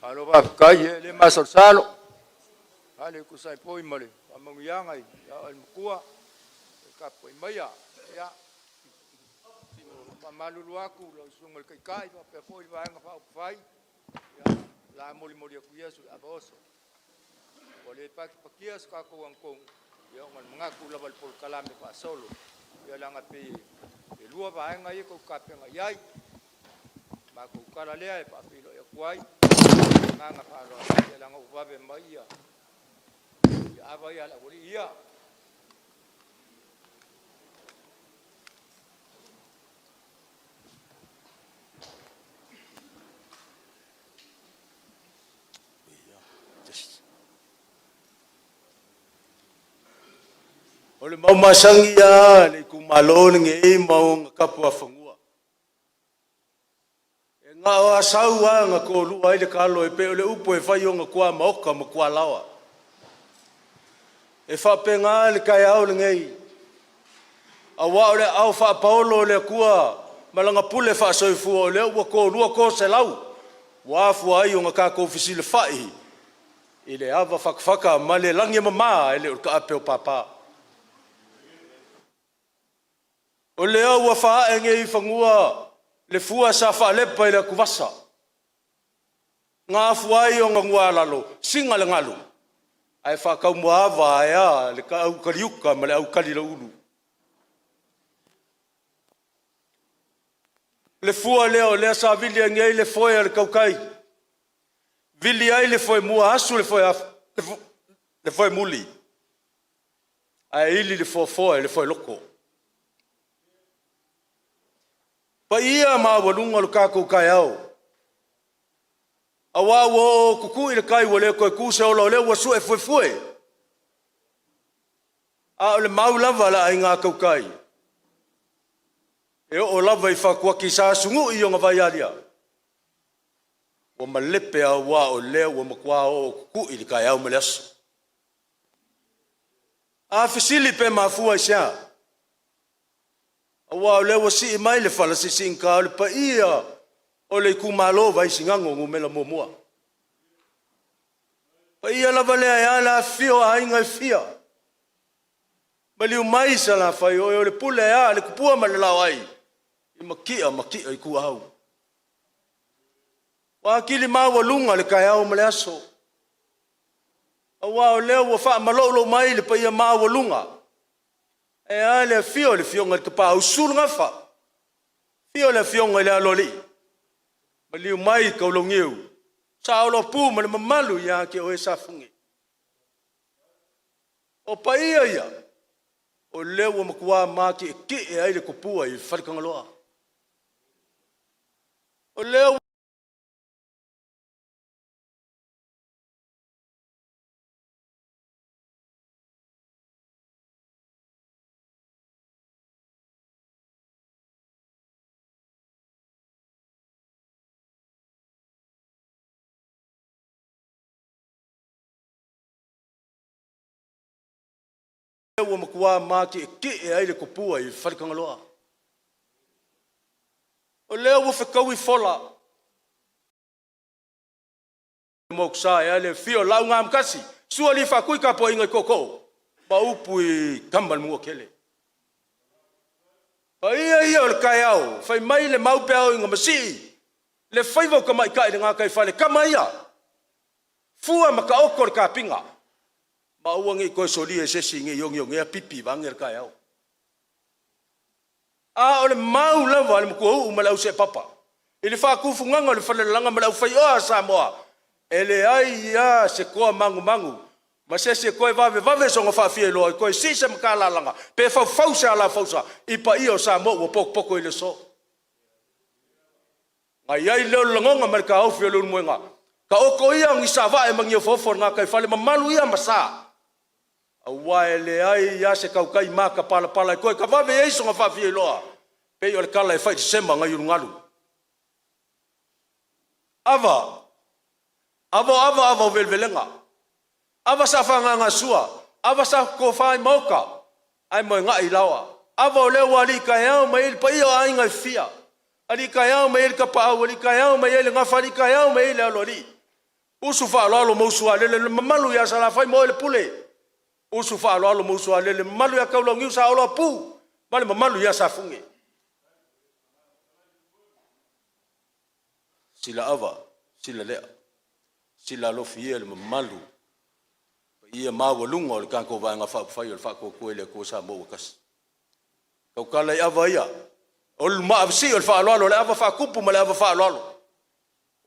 Malo faafetai, e le masalosalo a le tusa ai foi ma le faamanuiaga i le Matua e tapuai maia. Ia, faamalulu atu i lau Susuga i le Taitai faapea foi le Vaega Faaupufai, ia, o le a molimoli atu ia sulu oso, ua le patipatia se tatou agatonu, ia ona o le manatu lava i le polokalame faasolo, ia leaga e pei e lua vaega ia tou te tapena i ai. O le matou tala lea e faafeiloai atu ai ma le agaga faaaloalo, ia leaga ua vave mai ava ia a le aualii ia. O le mau masani lava a le itumalo lenei ma ona tapuafanua, e na o Asau lava na tolua ai le talo e pei o le upu e fai i ona tuamaota ma tualaoa. E faapena le taeao lenei, aua o le aao faapaolo o le Atua ma Lana pule faasoifua o lea ua tolua toselau ua afua ai ona tatou fesilafai i le ava fatafata ma le lagi e mama, e le o le taape o papa. O lea ua faaee nei i fanua le fua sa faalepa i le atuvasa, na afua ai ona nualalo siga le galu ae faataumuaava aea le aukaliuta ma le aukaliloulu. Le fua lea o lea sa vili ane ai le foe a le tautai, vili ai le foemua, asu le foemuli ae ili le foafoa i le foeloto. Paia maualuga o le tatou taeao, aua ua oooo tutu'i le tai ua le toe tu se ola, o lea ua su'e fuefue, a o le mau lava a le Aiga Tautai, e oo lava i fatuati sa sunu'i i ona vaialia, ua malepe aua o lea ua matua oo tutu'i le taeao ma le aso. A fesili pe mafua i se a? Aua o lea ua sii mai le fala siisiigata o le paia o le itumalo o Vaisigano Nu.1. Paia lava lea ae a le afifio o aiga e fia, maliu mai Salafai, o oe o le pule ae a le tupua ma le laoai i Matia ma Matia Ituau. Ua atili maualuga le taeao ma le aso, aua o lea ua faamaloulou mai le paia maualuga, ae a le afio o le Afioga i le Tapaau, susu le Gafa, afio le Afioga i le Aloalii, maliu mai Taulauniu, Saolopu ma le mamalu ia te oe Safune. O paia ia o lea ua matua matietie ai le tupua i Faletagaloa. O lea ua matua matietie ai le tupua i Faletagaloa. O lea ua fetaui fola, motusa ae a le afio o Laau na Amotasi, susu Alii Faatui tapuaiga i Tootoo ma upu i Tama a le Manuatele. Paia ia o le taeao, fai mai le mau pe a oo ina masii le faiva o tamaitai i le gataifale, tama ia, fua ma taoto le tapiga, ma aua ne i toe solia e se isi ne i ogeogea pipi vaeane le taeao. A o le mau lava a le matuauu ma le auseepapa i le faatufugaga o le falelalaga ma le aufaioa a Samoa, e leai lava se toa magumagu ma se isi e toe vavevave sona faafiaeloa e toe sii se matalalaga pe faufau se alafausa i paia o Samoa ua potopoto i le aso. Na i ai lea o le lagona ma le taofi o Leulumoega, taoto ia ni savae ma ni ofoofo o le gataifale mamalu ia ma sa, aua e leai lava se tautai matapalapala e toe tavave i ai sona faafiaeloa pei o le tala e fai i le sema nai Ulugalu. Ava, ava o ava, ava o velevelega, ava sa fagagasua, ava sa tofa i maota ae moegai i laoa. Ava o lea ua alii taeao mai ai le paia o aiga e fia, alii taeao mai ai le tapaau, alii taeao mai ai le gafa, alii taeao mai ai le aloalii. Usu faaaloalo ma usualele le mamalu ia Salafai ma oe le Pule. Usu faaaloalo ma usualele le mamalu ia Kaulauaniu Saoloapu ma le mamalu ia Safune. Sila ava, sila lea, sila alofi ia le mamalu paia maualuga o le tatou Vaega Faaupufai o le Faatuatua i le Atua Samoa ua Tasi. Tautala i ava ia, o le maavasii o le faaaloalo, o le ava faatupu ma le ava faaaloalo.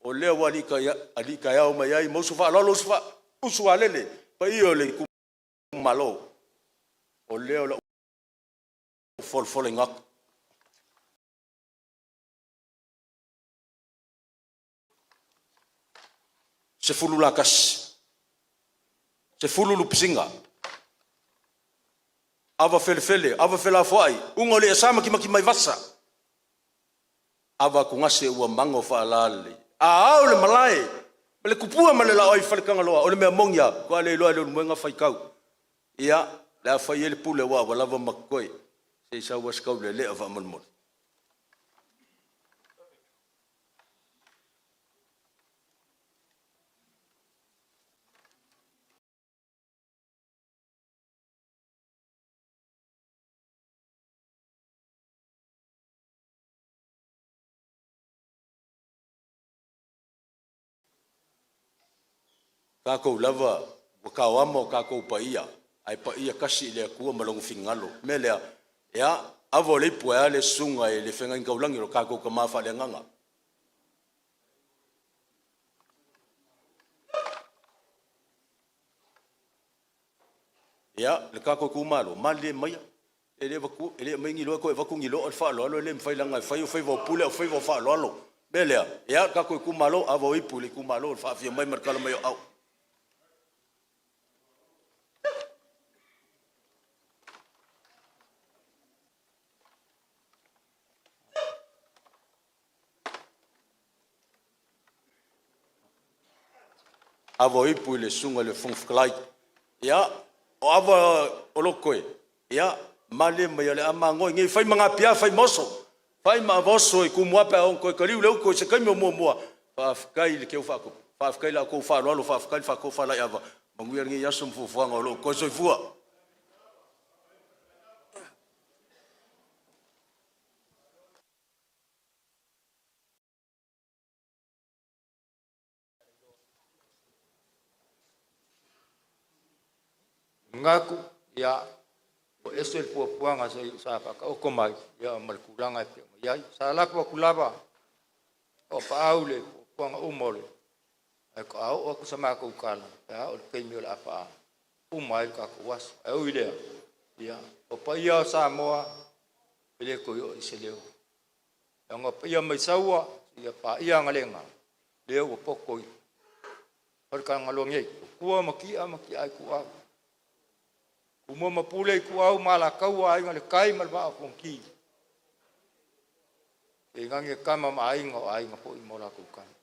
O lea ua alii taeao mai ai ma usu faaaloalo, usu alele, paia o le itumalo. O lea o lau folafolaina atu. 10 latasi, 10 lupisiga, ava felefele, ava felafoai, uga o le iasa ma timatimaivasa, ava atugase ua mago faalalelei. A ao le malae ma le tupua ma le laoa i Faletagaloa, o le mea moni lava, faatoa le iloa e Leulumoega faitau. Ia, o le a fai ai le pule aua ua lava ma totoe, se i sau lava si taulelea faamolemole. Tatou lava ua taoama o tatou paia, ae paia tasi i le Atua ma Lona finagalo. O le mea lea, ia, ava o le ipu ae a le susuga i le Feagaiga Taulagi o le tatou tama faaleagaga. Ia, le tatou itumalo, malilie maia, e le aumaia ni loa toe avatu ni loa, o le faaaloalo e le mafai leaga e fai o faiva o pule a o faiva o faaaloalo. O le mea lea, ia le tatou itumalo, ava o ipu i le itumalo i le faafio mai ma le tala mai o aao. Ava o ipu i le susuga i le Fofoga Fetalai. Ia, o ava o lo o totoe, ia malilie maia o le a mago'i nei, fai ma napia, fai ma oso, fai ma ava oso i Tumua pe a oo ina toe taliu le utu i se taimi o muamua. Faafetai le keu faatupu, faafetai i la outou faaaloalo, faafetai le faatofalaiava. Manuia lenei aso ma fuafuaga o lo o totoe. Soifua. Manatu ia ua ese le fuafuaga sa faataoto mai ia ma le tulaga e pei ona i ai. Sa lafo atu lava o apaau le fuafuaga uma o le… ae faatoa oo atu sa matou tala pe a oo i le taimi o le a faauma ai le tatou aso. Ae ui i lea, ia o paia lava o Samoa e le toe oo i ai se leo, leaga o paia mai Saua seia paia Agalega, lea ua poto i Faletagaloa nei, o Tua ma Ti'a ma Ti'a Ituau, Tumua ma Pule, Ituau ma Alataua, Aiga i le Tai ma le Vaa o Fonoti, tainane Tama ma Aiga, o Aiga foi ma latou Tama,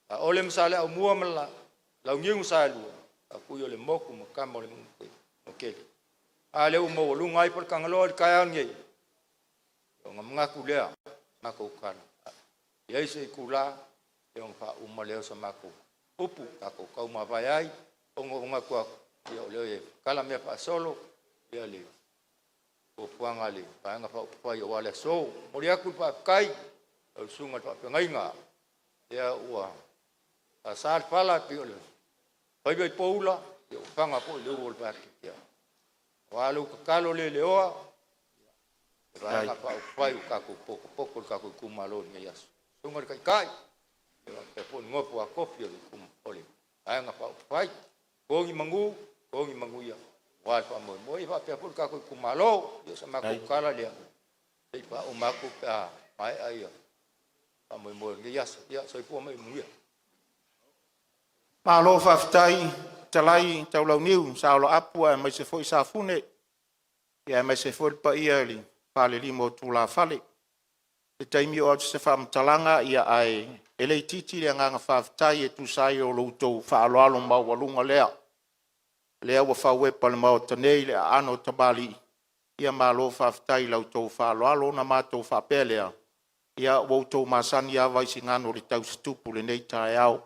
Saole ma Saleaaumua ma le Launiu na Saelua, Faatuiolemotu ma Tama a le Manuatele. A lea ua maualuga ai Faletagaloa i le taeao lenei, ona manatu lea i sa matou tala, a i ai se itula ona faauma lea o sa matou upu tatou taumavae ai, ona ua manatu atu, ia o lea e tatala mea faasolo le fuafuaga a le Vaega Faaupufai aua le aso. E momoli atu le faafetai i lau Susuga i le Faafeagaiga lea ua sasa le fala e pei o le faiva i poula, ua faga foi le ulu o le vateatea aua lou tatalo le leoa i le Vaega Faaupufai ua tatou potopoto i le tatou itumalo i lenei aso. Susuga i le Taitai faapea foi le nofo a tofi o le Vaega Faaupufai, totogi manu, totogi manuia aua le faamoemoe. E faapea foi le tatou itumalo. Ia o sa matou tala lea se i faauma atu pe a maea le faamoemoe o lenei aso. Ia, soifua ma ia manuia. Malo faafetai fetalai Taulauniu Saoloapu aemaise foi Safune, aemaise foi le paia i le falelima o tulafale. Se taimi oo atu se faamatalaga, ae le itiiti le agaga faafetai e tusa ai o lo outou faaaloalo maualuga lea ua fauepa i le Maota nei le aano o tamalii. Ia malo faafetai i la outou faaaloalo. Ona matou faapea lea, ia ua outou masani lava i sigano i le tausitupu i lenei taeao.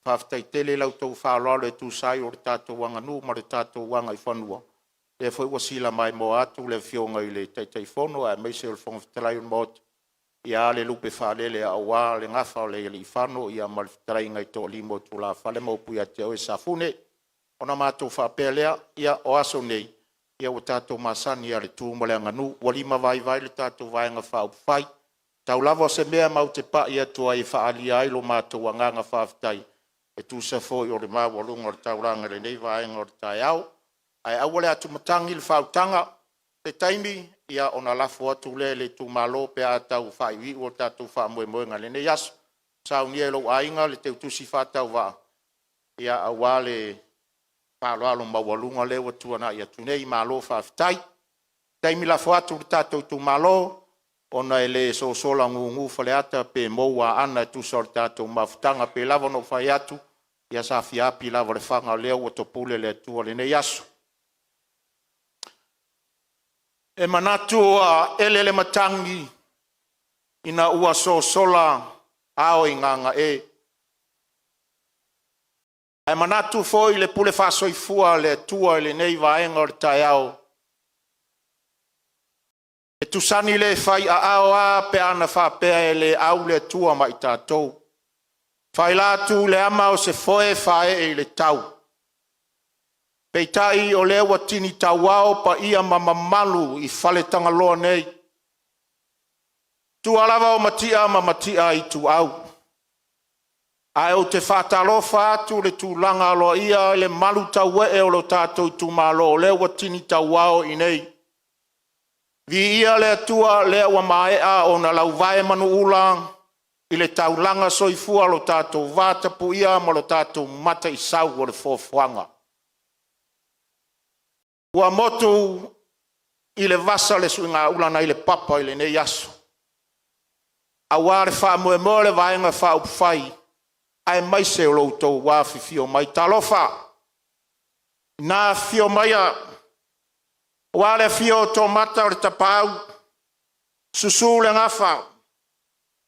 Faafetai tele i la outou faaaloalo e tusa ai o le tatou aganuu ma le tatou agaifanua, lea foi ua silamaimoa atu le Afioga i le Taitaifono aemaise o le Fofoga Fetalai o le Maota, ia a le lupe faalele aua le gafa o le Aliifano ma le fetalaiga i le Toalima o Tulafale ma upu ia te oe Safune. Ona matou faapea lea, ia o aso nei, ua tatou masani lava i le tu ma le aganuu, ua limavaivai le tatou Vaega Faaupufai. Tau lava o se mea matou te pai atu ai e faaalia ai lo matou agaga faafetai e tusa foi o le maualuga o le taulaga i lenei vaega o le taeao. Ae aua le atumatagi le faautaga, se taimi ona lafo atu lea i le itumalo pe a tau faaiuiu le tatou faamoemoega i lenei aso. Saunia e lou aiga le teutusi faatauvaa aua le faaaloalo maualuga lea ua tuanai atu nei. Malo faafetai. O le taimi lafo atu i le tatou itumalo ona e le sosola gugu Faleata pe mou Aana e tusa o le tatou mafutaga. E pei lava ona ou fai atu, ia sa fia api lava i le faga o lea ua topule le Atua i lenei aso. E manatu ua ele le matagi ina ua sosola ao i gagae, ae manatu foi i le pule faasoifua a le Atua i lenei vaega o le taeao, e tusani le fai aao a pe ana faapea e le au le Atua ma i tatou. E faila atu i le ama o se foe faaee i le tau, peitai o lea ua tini tauao paia ma mamalu i Faletagaloa nei, tua lava o Mati'a ma Mati'a Ituau. Ae ou te faatalofa atu i le tulaga aloaia i le malutauee o lo tatou itumalo o lea ua tini tauao i inei. Viia le Atua o lea ua maea ona lauvae manuula i le taulaga soifua lo tatou vatapuia ma lo tatou Mataisau o le Foafoaga. Ua motu i le vasa le suigaula nai le papa i lenei aso aua le faamoemoe o le Vaega Faaupufai aemaise o lo outou afifio mai. Talofa! Ina afifio maia aua le afio o Toomata o le Tapaau, susu le Gafa,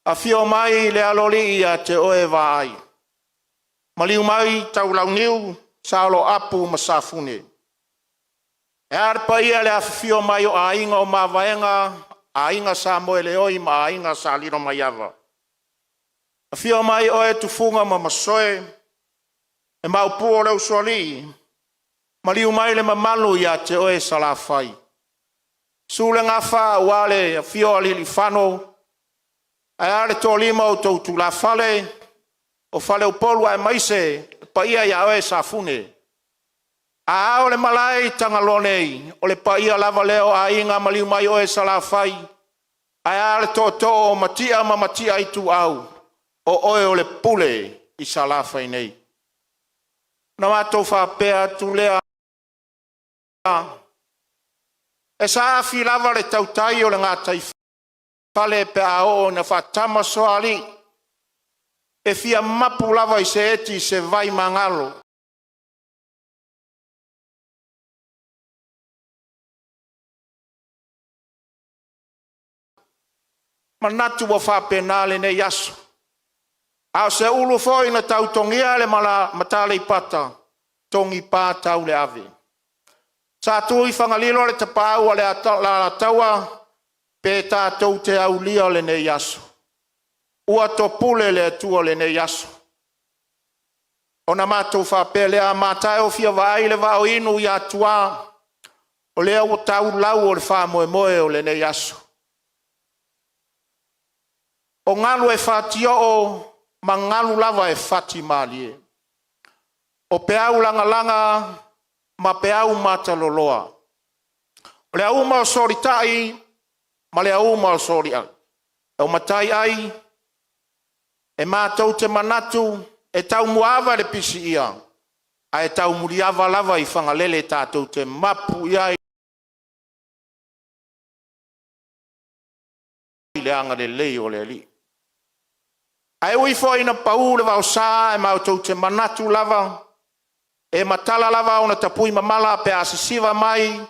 afio mai le Aloalii ia te oe Vaai, maliu mai Taulauniu, Saoloapu ma Safune. Ae a le paia i le afifio mai o Aiga o Mavaega, Aiga Samoeleoi ma Aiga Sa Lilomaiava, afio mai oe Tufuga ma Masoe, le Maopu o le Usoalii, maliu mai le mamalu ia te oe Salafai. Susu le Gafa aua le afio o Aliiliifano ae a le toalima o outou tulafale o Faleupolu aemaise le paia ia oe Safune. A ao le malae i Tagaloa nei, o le paia lava lea o Aiga, maliu mai oe Salafai, ae a le tootoo o Matia ma Matia Ituau, o oe o le Pule i Salafai nei. Ona matou faapea atu lea, e saafi lava le tautai o le gataifale pe a oo ina faatamasoalii, e fia mapu lava i seeti se vaimagalo manatu ua faapena lenei aso. A o se ulu foi na tautogia le mata Aleipata, togipa tau le ave. Sa tu i Fagalilo le tapaau a le Alataua, pe tatou te aulia lenei aso, ua topule le Atua i lenei aso. Ona matou faapea lea, mata e fia vaai le vaa o inu i Atua, o lea ua tau lau o le faamoemoe o lenei aso. O galu e fatioo ma galu lava e fatimalie, o peau lagalaga ma peau mataloloa, o le auma o solitai ma le auma o soliai. O matai ai e matou te manatu e taumuaava le pisiia ae taumuliava lava i Fagalele tatou te mapu i ai i le agalelei o le Alii. Ae ui foi ina pau le vaosa ae matou te manatu lava e matala lava ona tapui mamala pe a sisiva mai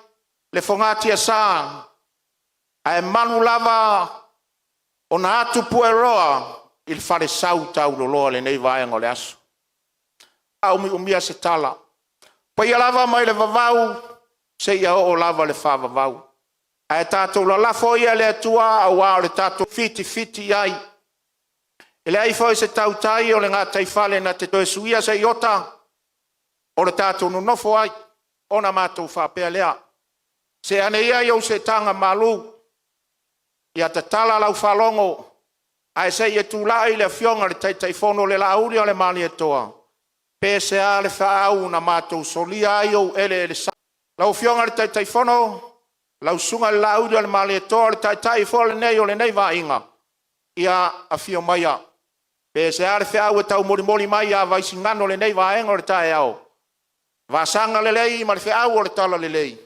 le fogatiasa ae malu lava ona atu pueroa i le falesau tauloloa i lenei vaega o le aso. Faaumiumia se tala, paia lava mai le vavau seia oo lava i le faavavau. Ae tatou lalafo ia i le Atua aua o le tatou fitifiti i ai. E leai foi se tautai o le gataifale na te toe suia se iota o le tatou nonofo ai ona matou faapea lea, see ane ia i ou seetaga malu, ia tatala lau faalogo ae se i e tulai le Afioga i le Taitaifono le Laauli a le Malietoa, pe sea le feau na matou solia ai ou eleele sa. Lau Afioga i le Taitaifono, lau Susuga i le Laaulialemalietoa, o le Taitai foi lenei o lenei Vaaiga, ia afio maia pe sea le feau e taumolimoli mai ia Vaisigano i lenei vaega o le taeao, vasaga lelei ma le feau o le talalelei,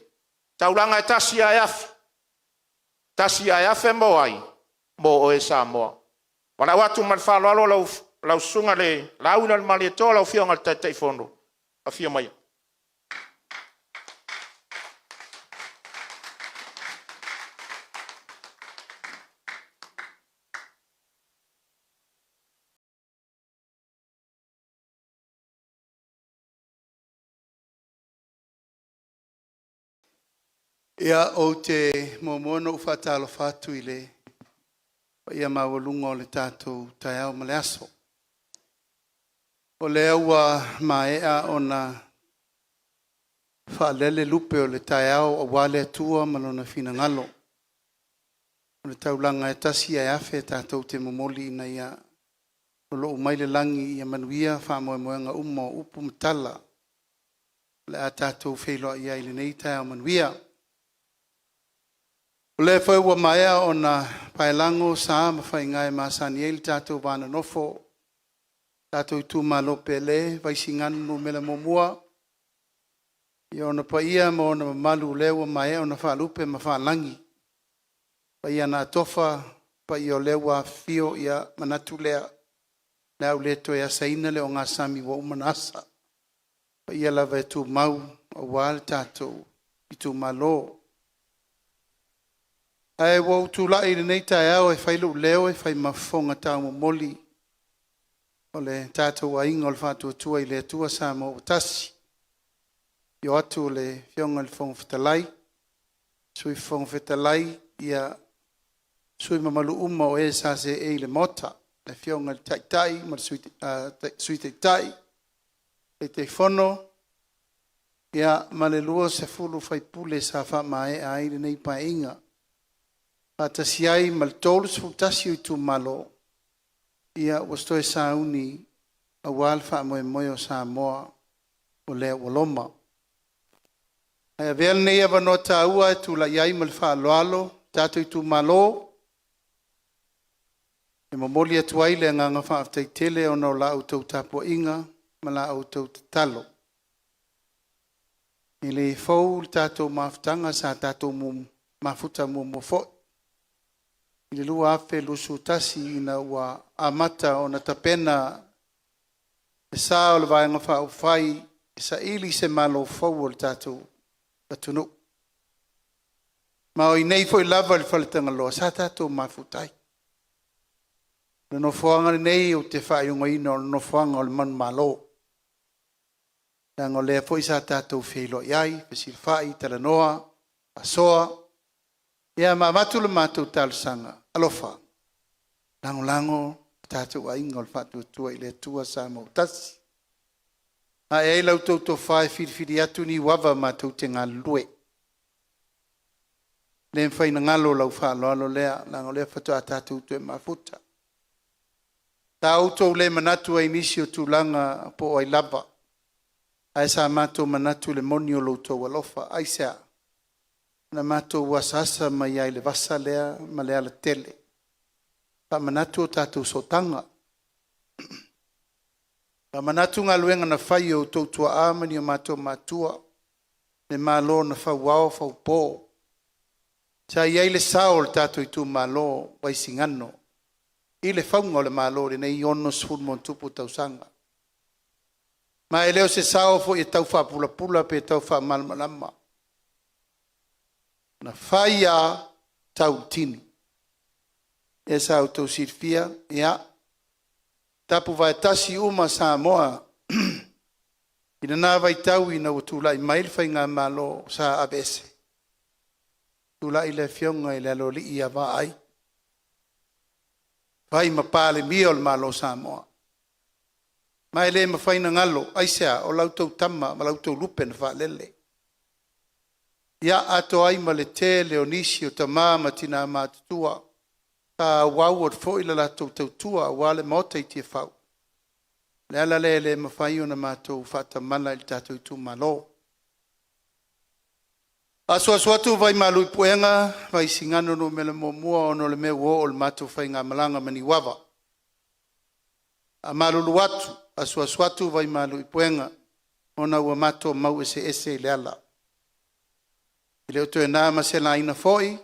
taulaga e tasi ae afe, tasi ae afe mo ai? Mo oe Samoa. Valaau atu ma le faaaloalo lau Susuga i le Laaulialemalietoa lau Afioga i le Taitaifono, afio maia. Ia, ou te muamua ona ou faatalofa atu i le paia maualuga o le tatou taeao ma le aso. O lea ua maea ona faalele lupe o le taeao aua le Atua ma Lona finagalo. O le taulaga e tasi ae afe tatou te momoli ina ia lou mai le lagi ia manuia faamoemoega uma o upu ma tala o le a tatou feiloai ai i lenei taeao manuia. O lea foi ua maea ona paelago sa ma faiga e masani ai le tatou va nonofo, tatou itumalo pele Vaisigano Nu.1, i ona paia ma ona mamalu o lea ua maea ona faalupe ma faalagi, paia na atofa, paia o lea ua afifio, ia manatu lea, o le a ou le toe asaina le ogasami ua uma ona asa, o paia lava e tumau aua le tatou itumalo. Ae ua ou tulai i lenei taeao e fai lou leo e fai ma fofoga taumomoli o le tatou Aiga o le Faatuatua i le Atua Samoa ua Tasi, afio atu le Afioga i le Fofoga Fetalai, Sui Fofoga Fetalai, sui usufono mamalu uma o e sa seei i le Maota, le Afioga i le Taitai ma le Sui Taitai, Taitaifono ma le 20 sui usufono sa faamaea ai lenei Paeaiga, faatasi ai ma le 31 o itumalo ua toe sauni aua le faamoemoe o Samoa o lea ua loma. Ae avea lenei avanoa taua e tulai ai ma le faaaloalo le tatou itumalo e momoli atu ai le agaga faafetai tele ona o la outou tapuaiga ma la outou tatalo. E le fou le tatou mafutaga, sa tatou mafuta muamua foi i le 2021 ina ua amata ona tapena le sa o le Vaega Faaupufai e saili se Malo fou o le tatou atunuu. Ma o i inei foi lava i le Faletagaloa sa tatou mafuta ai. O le nofoaga lenei ou te faaigoaina o le nofoaga o le manumalo, leaga o lea foi sa tatou feiloai ai, fesilafai, talanoa, faasoa, ma avatu le matou talosaga, alofa lagolago le tatou Aiga o le Faatuatua i le Atua Samoa ua Tasi, ae i ai la outou tofa e filifili atu Niuava matou te galulue. E le mafai ona galo lau faaaloalo lea leaga o lea faatoa tatou toe mafuta. Sa outou le manatu ai i nisi o tulaga po o ai lava, ae sa matou manatu i le moni o lo outou alofa. Aisea? Na matou asaasa mai lava i le vasa lea ma le alatele, faamanatu o tatou sootaga, faamanatu galuega na fai e o outou tuaa ma ni o matou matua, le Malo na fauao faupo. Sa i ai le sao o le tatou itumalo o Vaisigano i le fauga o le Malo i lenei 60+ tausaga. Ma e le o se sao foi e tau faapulapula pe tau faamalamalama, na fai lava tau i tini. Lea sa outou silafia, tapuvae tasi uma Samoa. I lena vaitau ina ua tulai mai le faigamalo sa aveese, tulai le afioga i le Aloalii ia Vaai, fai ma Palemia o le Malo o Samoa. Ma e le mafai ona galo, aisea? O la outou tama ma la outou lupe na faalele. Ia, atoa ai ma le tele o nisi o tama ma tina matutua sa auau atu foi le latou tautua aua le Maota i Tiafau. O le ala lea e le mafai ona matou faatamala i le tatou itumalo. E asuasu atu vai malu i puega Vaisigano Nu.1 ona o le mea ua oo i le matou faigamalaga ma Niuava. E faamalulu atu, asuasu atu vai malu i puega ona ua matou mau eseese i le ala. E le o toe na ma se laina foi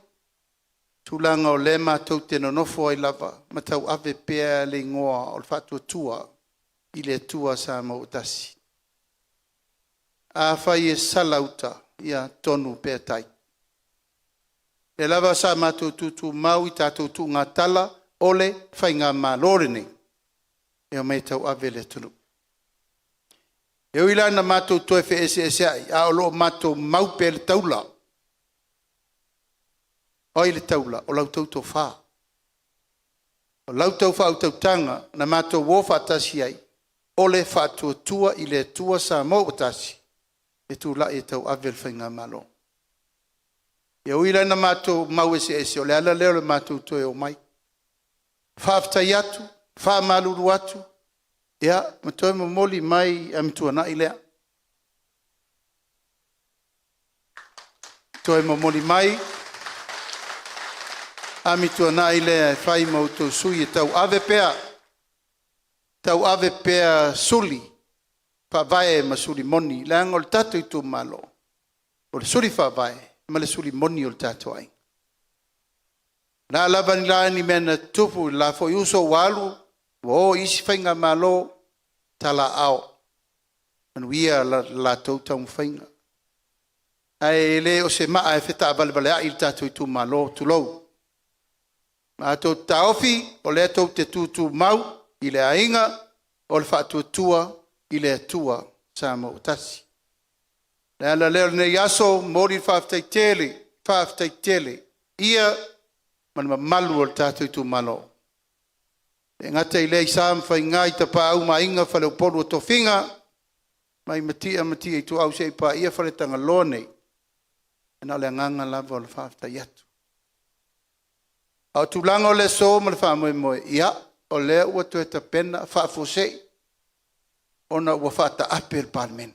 tulaga o lea matou te nonofo ai lava ma tauave pea le igoa o le Faatuatua i le Atua Samoa ua Tasi. Afai e sala uta, ia tonu pea tai. O lea lava sa matou tutumau i tatou tuugatala o le faigamalo lenei e omai e tauave le atunuu. E ui la ina matou toe feeseeseai, a o lo o matou mau pea i le taula. O ai le taula? O la outou tofa, o la outou faautautaga na matou o faatasi ai, o le Faatuatua i le Atua Samoa ua Tasi e tulai e tauave le faigamalo. E ui la ina matou mau eseese, o le ala lea o le matou toe omai. Faafetai atu, faamalulu atu, ia ma toe momoli mai Amituanai lea. Toe momoli mai Amituanai lea e fai ma outou sui e tauave pea, tauave pea suli faavae ma suli moni, leaga o le tatou itumalo, o le suli faavae ma le suli moni o le tatou aiga. O le a lava ni mea na tutupu i le la foi uso ua alu ua o i isi faigamalo, talaaao, manuia le latou taumafaiga. Ae le o se maa e fetaavalevaleai le tatou itumalo, tulou. Matou te taofi, o lea tou te tutumau i le aiga o le Faatuatua i le Atua Samoa ua Tasi. O le ala lea o lenei aso, momoli le faafetai tele, faafetai tele i le paia ma le mamalu o le tatou itumalo. E le gata i lea i sa ma faiga i Tapaau ma Aiga, Faleupolu o Tofiga mai Matia ma Matia Ituau seia paia Faletagaloa nei, na o le agaga lava o le faafetai atu. A o tulaga o le aso ma le faamoemoe, ia, o lea ua toe tapena faafuasei ona ua faataape le Palemene.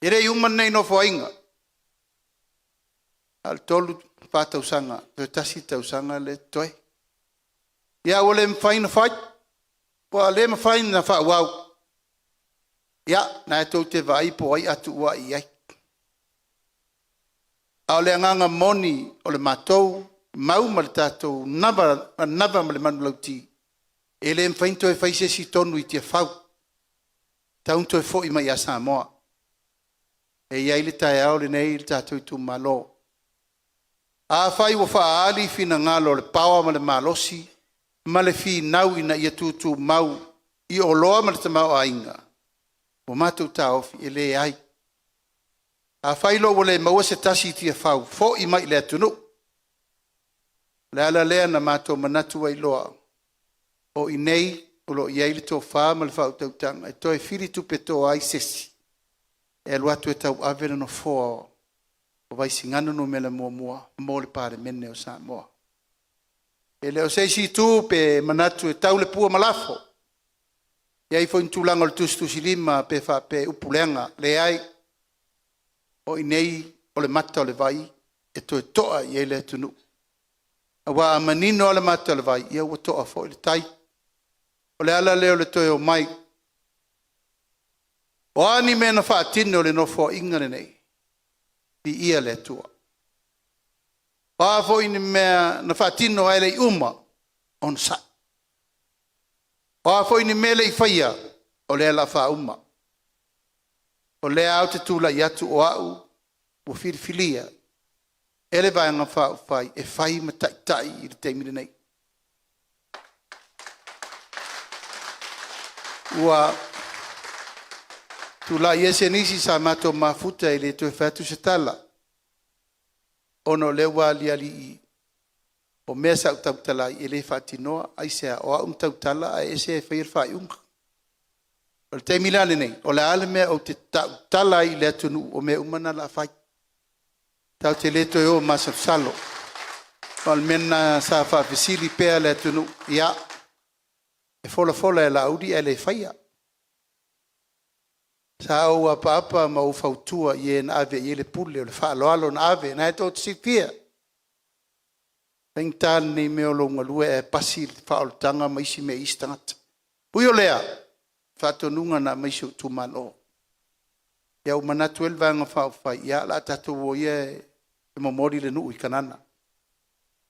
E le i uma lenei Nofoaiga, na o le 3, 4 tausaga, toe tasi le tausaga lea e totoe. Ia ua le mafai ona fai, ua le mafai ona faaauau. Ia, o lena tou te vaai po o ai a tuuai i ai. A o le agaga moni o le matou mau ma le tatou manava ma le manulauti, e le mafai ona toe fai se isi tonu i Tiafau, e tatau ona toe foi mai ia Samoa. E i ai le taeao lenei i le tatou itumalo. Afai ua faaali finagalo o le power ma le malosi ma le finau ina ia tutumau i oloa ma le tamaoaiga, ua matou taofi, e leai. Afai loa ua le maua se tasi i Tiafau, foi mai i le atunuu. O le ala lea na matou manatu ai loa, o i inei o lo o i ai le tofa ma le faautautaga e toe filitupetoa ai se isi e alu atu e tauave le nofoa o Vaisigano Nu.1 mo le Palemene o Samoa. E le o se isi itu pe manatu e tau le pua ma lafo, e i ai foi ni tulaga o le tusitusilima pe faapea e upu leaga, leai. O i inei o le mata o le vai e toe to'a i ai le atunuu, aua a manino lava le mata o le vai, ia ua to'a foi le tai. O le ala lea o le toe omai. O a ni mea na faatino e le Nofoaiga lenei, viia le Atua. O a foi ni mea na faatino ae le i uma, onosai. O a foi ni mea e le i faia, o lea o le a faauma. O lea lava ou te tulai atu o au ua filifilia e le Vaega Faaupufai e fai ma taitai i le taimi lenei. Ua Tulai ese nisi sa matou mafuta e le toe fai atu se tala, ona o lea ua aliali i i, o mea sa ou tautala ai e le faatinoa. Aisea? O au na tautala ae ese e faia le faaiuga. O le taimi la lenei, o le a le mea ou te tautala ai i le atunuu, o mea uma na o le a fai. Tatou te le toe o masalosalo. O le mea lena sa faafesili pea le atunuu, ia e folafola e Laauli ae le faia. Sa ou apaapa ma ou fautua i e na ave i ai le pule, o le faaaloalo na ave, o lena tou te silafia. E faigata lenei mea o lou galue ae pasi le faaolataga ma isi mea i isi tagata. E ui o lea, o faatonuga na aumai i si ou itumalo, ua manatu ai le Vaega Faaupufai, ia o le a tatou o ia e momoli le nuu i Kanana.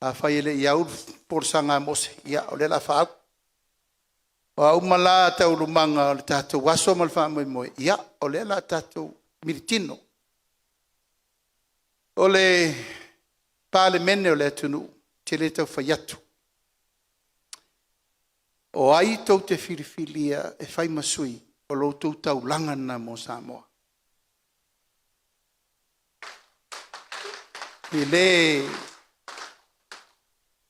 Afai e le i au le folasaga a Mose, ia o lea o le a faaau. O a uma la taualumaga o le tatou aso ma le faamoemoe, ia o lea o le a tatou militino. O le Palemene o le atunuu, ou te le tau fai atu, o ai tou te filifilia e fai ma sui, o la outou taulaga lena mo Samoa. E le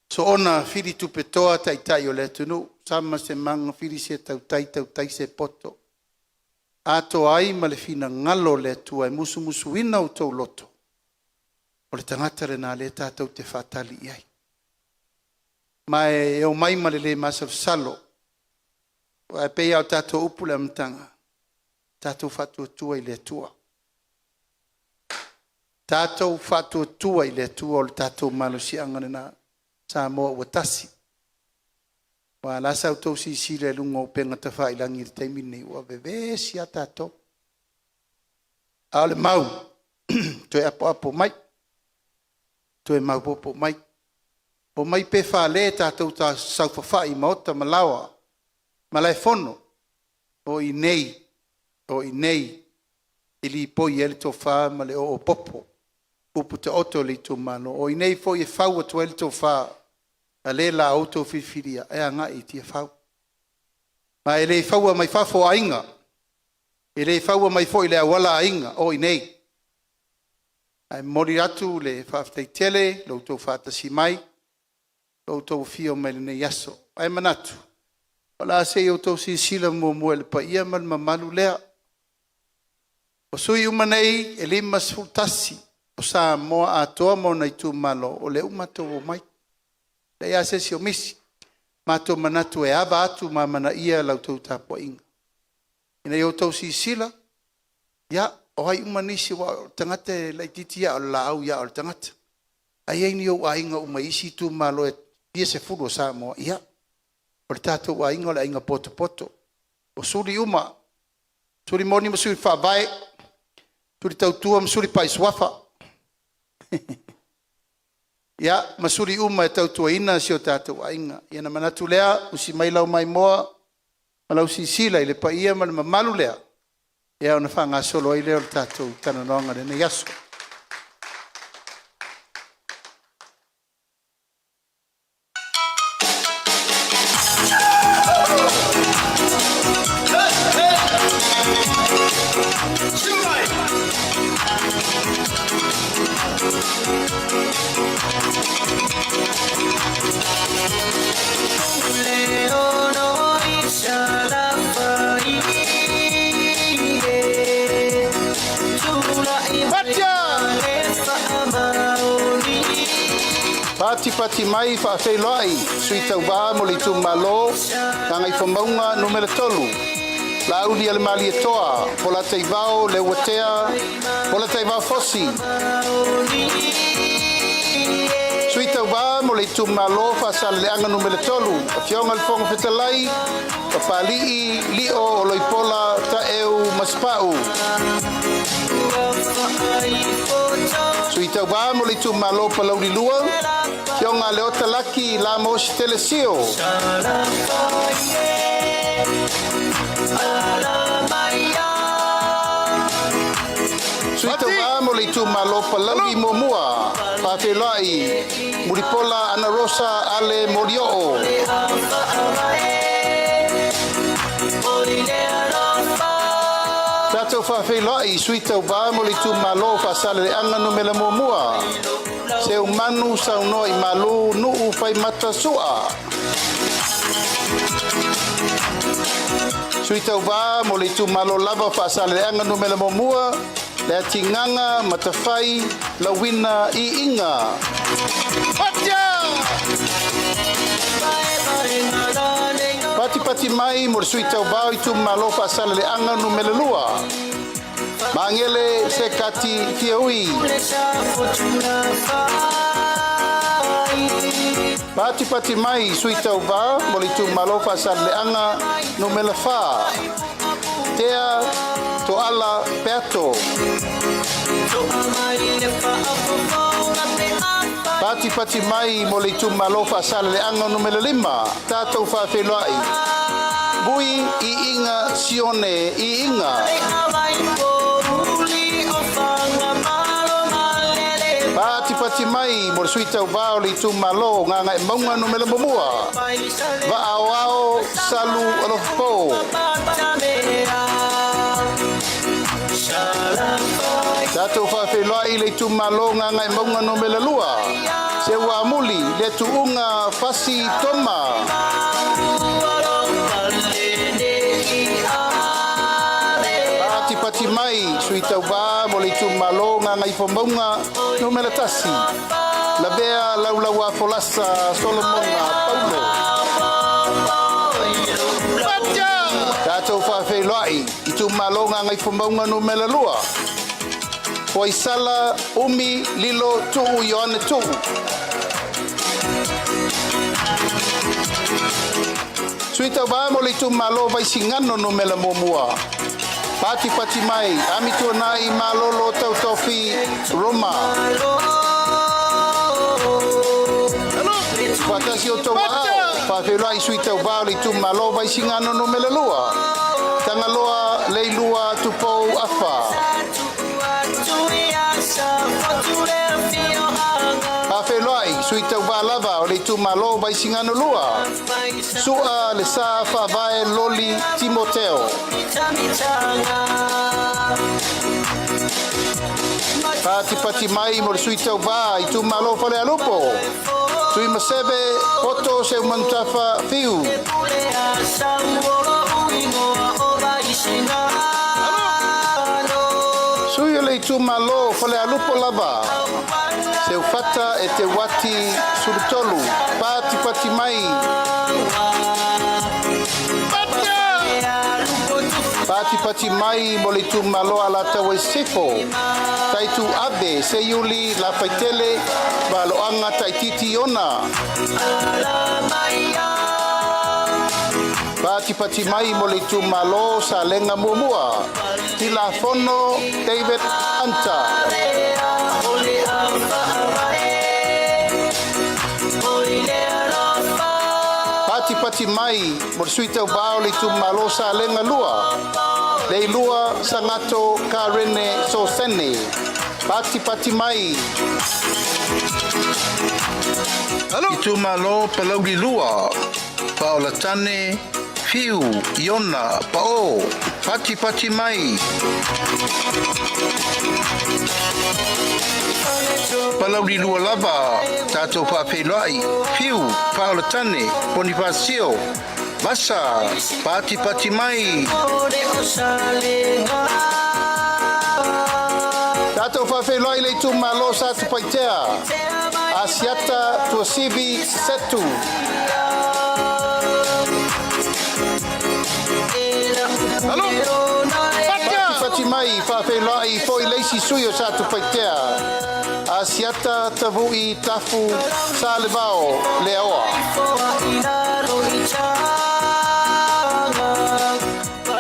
soona fili tupetoa taitai o le atunuu, sama se maga fili se tautai tautai se poto, atoa ai ma le finagalo o le Atua e musumusuina outou loto, o le tagata lena o lea tatou te faatali i ai. Ma e omai ma le le masalosalo, aua e pei lava ona tatou upu i le amataga, tatou faatuatua i le Atua. Tatou faatuatua i le Atua o le tatou malosiaga lena Samoa ua tasi. Aua o le a sa outou silasila i luga o upega tafailagi i le taimi lenei, ua vevesi lava tatou. A o le mau, toe apoapo mai, toe maopoopo mai, omai pe fale tatou te saofafai i maota ma laoa, malaefono, o i inei e lipoi ai le tofa ma le oopopo, upu taoto a le itumalo. O i inei foi e fau atu ai le tofa a le la outou filifilia e agai i Tiafau. Ma e le faua mai fafo o aiga, e le faua mai foi i le auala aiga, o i inei. Ae momoli atu le faafetai tele i lo outou faatasi mai, lo outou afio mai i lenei aso. Ae manatu, o le a se i outou silasila muamua i le paia ma le mamalu lea. O sui usufono uma nei e 51 o Samoa atoa ma ona itumalo, o lea ua matou omai, e leai lava se isi o misi. Ua matou manatu e ava atu ma amanaia la outou tapuaiga, ina ia outou silasila, ia, o ai uma nisi, aua o le tagata e laitiiti lava a o le laau ia o le tagata. A i ai ni ou aiga uma i isi itumalo e fia sefulu o Samoa, ia, o le tatou aiga o le aiga potopoto. O suli uma, suli moni ma suli faavae, suli tautua ma suli pai suafa, ia ma suli uma e tautuaina si o tatou aiga. Ia ona manatu lea, usi mai lau maimoa ma lau silasila i le paia ma le mamalu lea, ona faagasolo ai lea o le tatou talanoaga i lenei aso. Patipati mai faafeiloai sui tauva mo le itumalo Gagaifomauga Nu.3, Laaulialemalietoa Polataivao Leuatea Polataivao Fosi. Sui Tauva mo le Itumalo Faasaleleaga Nu.3, Afioga i le Fofoga Fetalai, Papali'i Lio Oloipola Taeu Masepau. Sui Tauva mo le Itumalo Palauli 2, Afioga Leota Laki Lamos Telesio. Sui Tauva mo le Itumalo Palauli 1, Faafeiloai Mulipola Anarosa Ale Molioo. Tatou faafeiloai sui tauvā mo le itumālō o Faasaleleaga 1, Seumanu saunoa i Malū Nu'u Faimata Su'a. Sui tauvā mo le itumālō lava o Faasaleleaga 1, Leatigaga Matafai Lauina Iiga. Patia! Patipati mai mo le sui tauvā o itumālō Faasaleleaga 2, Magele Sekati Fiaui. Patipati mai sui tauvā mo le itumālō Faasaleleaga 4, Tea Toala Peato. Patipati mai mo le itumālō Faasaleleaga 5, tatou faafeiloai Bui Iiga Sione Iiga. Patipati mai mo le sui tauvā o le itumālō Gagaemauga 1, Vaaoao Salu Alofapo. Tatou faafeiloai le itumālō Gagaemauga 2, Seuamuli le Tuuga Fasi Toma. Patipati mai sui tauvā mo le itumālō Gagaifomauga 1, Lavea Laulauā Folasa Solomona Paulo. Tatou faafeiloai itumālō Gagaifomauga 2, Foaisala Umi Lilo Tu'u Ioane Tu'u. Sui tauvā mo le itumālō Vaisigano 1, Patipati mai Amituanai Malolo Tautofi Roma. Faatasi o tou aao, faafeiloai sui tauvā o le itumālō Vaisigano 2, Tagaloa Leilua Tupou Afa. Faafeiloai sui tauvā lava o le itumālō Vaisigano 2, Su'a Le Sa Faavae Loli Timoteo. Patipati mai mo le sui tauvā itumālō Falealupo, Tuimaseve Poto Seumanutafa Fiu. Sui o le itumālō Falealupo lava, Seufata Eteuati Sulutolu. Patipati mai. Patipati mai mo le itumālō Alataua i Sisifo, Taitu Ave Seiuli Lafaitele Valoaga Taititi Iona. Patipati mai mo le itumālō Salega 1, Tilafono David Hunter. Patipati mai mo le sui tauvā o le itumālō Salega 2, Leilua Sagato Karene Sosene. Patipati mai. Itumālō Palauli 2, Paolatane Fiu Iona Pa'o. Patipati mai. Palauli 2 lava, tatou faafeiloai Fiu Paolatane Ponifasio Vasa. Patipati mai. Tatou faafeiloai le itumālō Satupaitea, Asiata Tuasivi Setu. Patipati mai faafeiloai foi le isi sui o Satupaitea, Asiata Tavu'i Tafu Salevao Leaoa.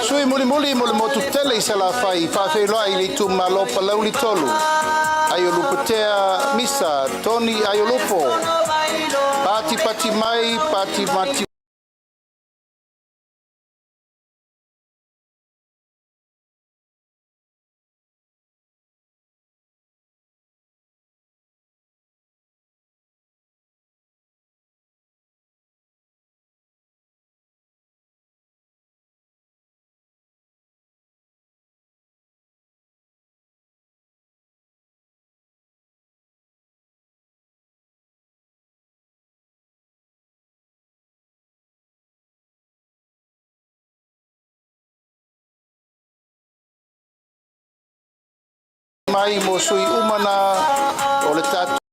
Sui mulimuli mo le motu tele i Salafai, faafeiloai le itumālō Palauli 3, Aiolupotea Misa Tony Aiolupo. Patipati mai patimati. mai mo sui uma na o le tatou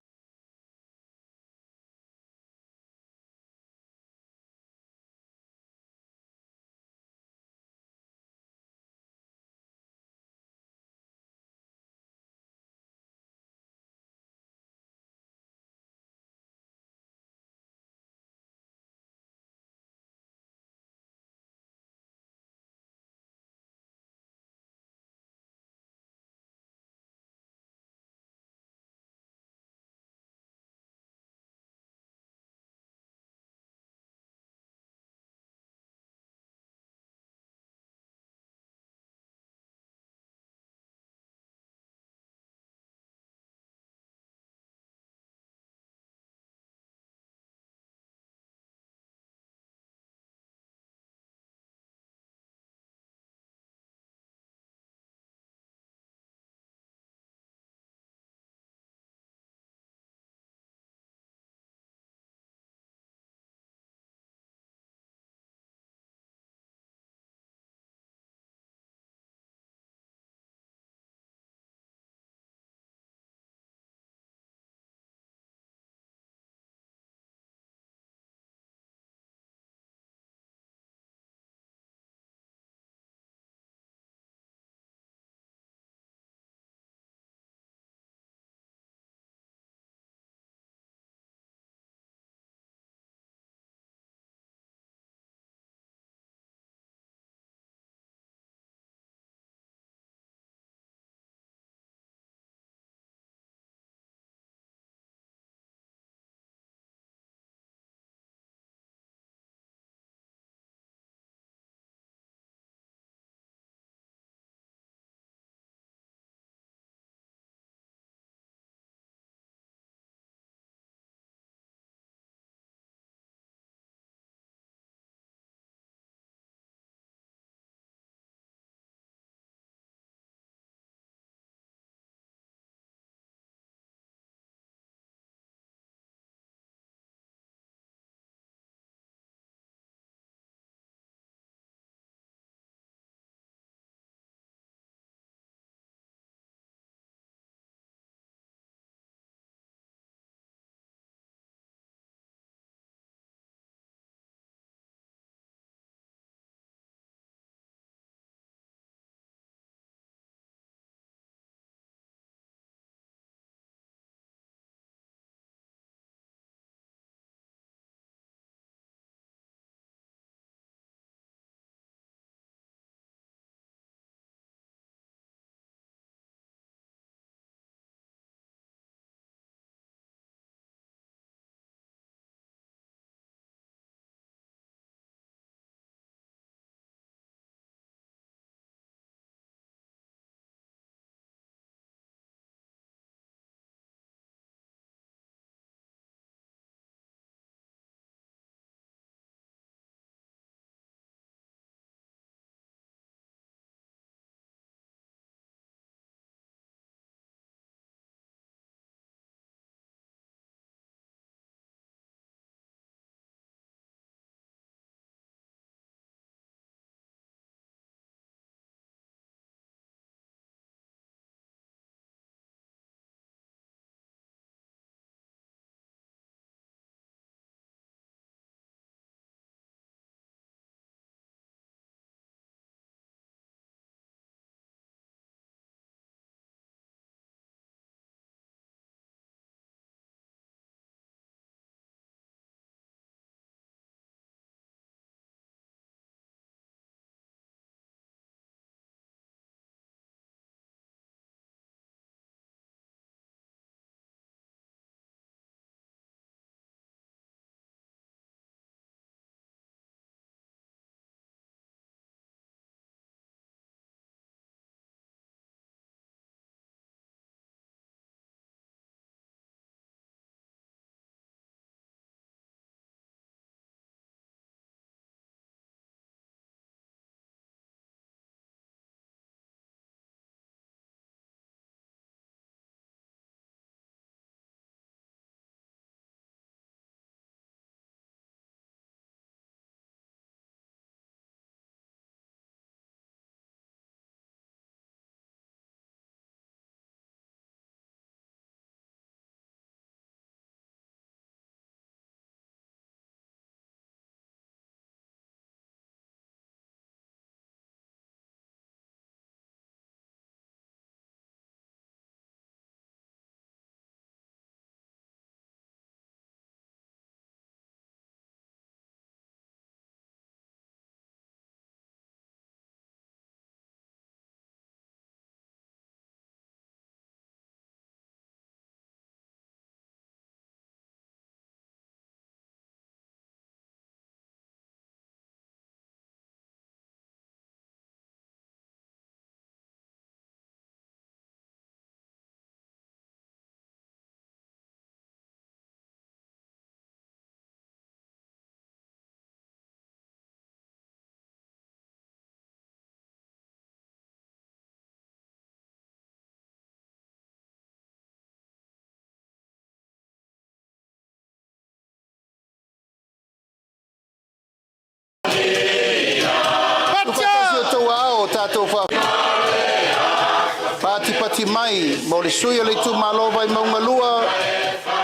mai mo le sui o le itumalo Vaimauga 2,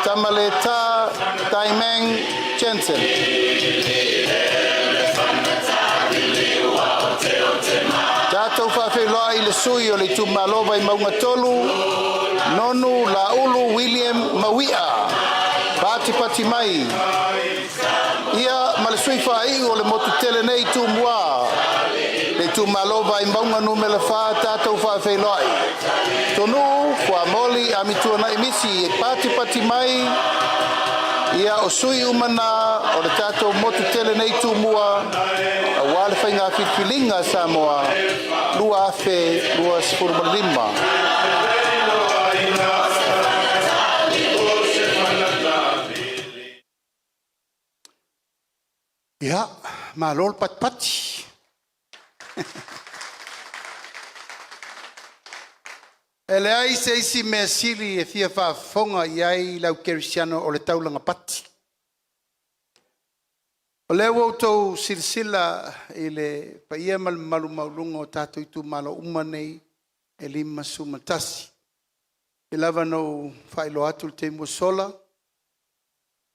Tamaleta Taimang Jensen. Tatou faafeiloai i le sui o le itumalo Vaimauga 3, Nonu Laulu William Mauia, patipati mai. Ia ma le sui faaiu o le motu tele nei Tumua, le itumalo Vaimauga 4, tatou faafeiloai. Tonuu Fuamoli Amituanai Misi e patipati mai. Ia o sui uma na o le tatou motu tele nei Tumua aua le faiga filifiliga a Samoa 2025. Ia, malo le patipati. E leai se isi mea sili e fia faafofoga i ai le au kerisiano o le taulaga pati. O lea ua outou silasila i le paia ma le mamalu maualuga o tatou itumalo uma nei e 51. E pei lava ona ou faailoa atu i le taimi ua sola,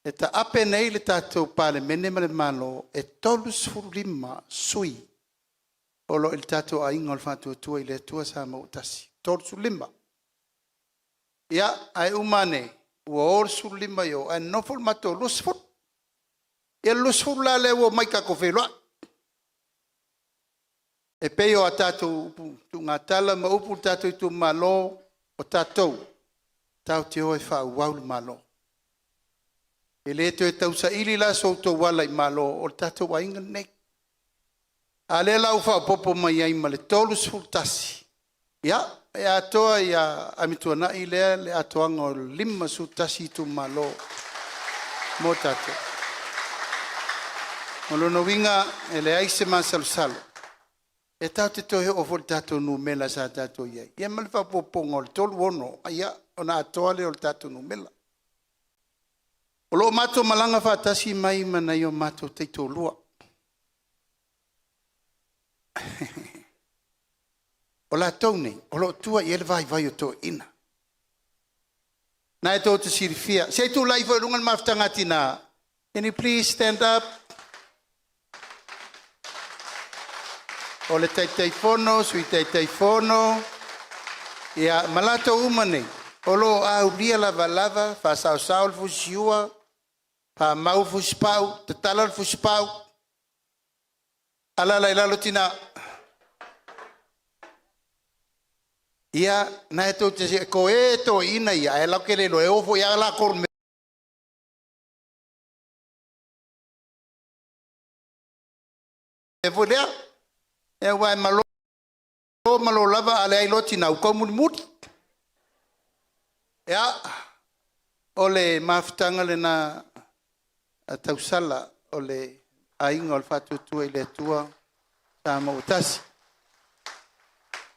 e taape nei le tatou Palemene ma le Malo e 35 sui usufono o lo o i le tatou Aiga o le Faatuatua i le Atua Samoa ua Tasi, 35. Ia, ae uma ane, ua o le 15 i o ae nonofo le matou 20. Ia le 20 la lea ua omai tatou feiloai. E pei o a tatou upu tuugatala ma upu i le tatou itumalo, o tatou, tatou te o e faaauau le Malo. E le toe tausaili la so outou ala i malo, o le tatou aiga lenei. A o lea la ua faaopoopo mai ai ma le 31, ia, e atoa ia Amituanai lea le atoaga o le 51 itumalo mo tatou. O lona uiga, e leai se masalosalo, e tatou te toe oo foi i le tatou numera sa tatou i ai, ia ma le faaopoopoga o le 36, ia, ona atoa lea o le tatou numera. O lo o matou malaga faatasi mai ma nai o matou taitoalua. O latou nei o lo o tua i ai le vaivai o toeaiina. Lena tou te silafia, se i tulai ifo i luga le Mafutaga a Tina. Can you please stand up? O le Taitaifono, Sui Taitaifono, ia ma latou uma nei o lo o aulia lavalava, faasaosao le fusiua, faamau le fusipau, tatala le fusipau, alaala i lalo tina. Ia, na tou te toe toeaiina ia, ae latou te le iloa e o foi lava latou i le mea foi lea. Aua e malo malo lava, a leai loa tina ua taumulimuli. Ia, o le mafutaga lena a tausala o le Aiga o le Faatuatua i le Atua Samoa ua Tasi.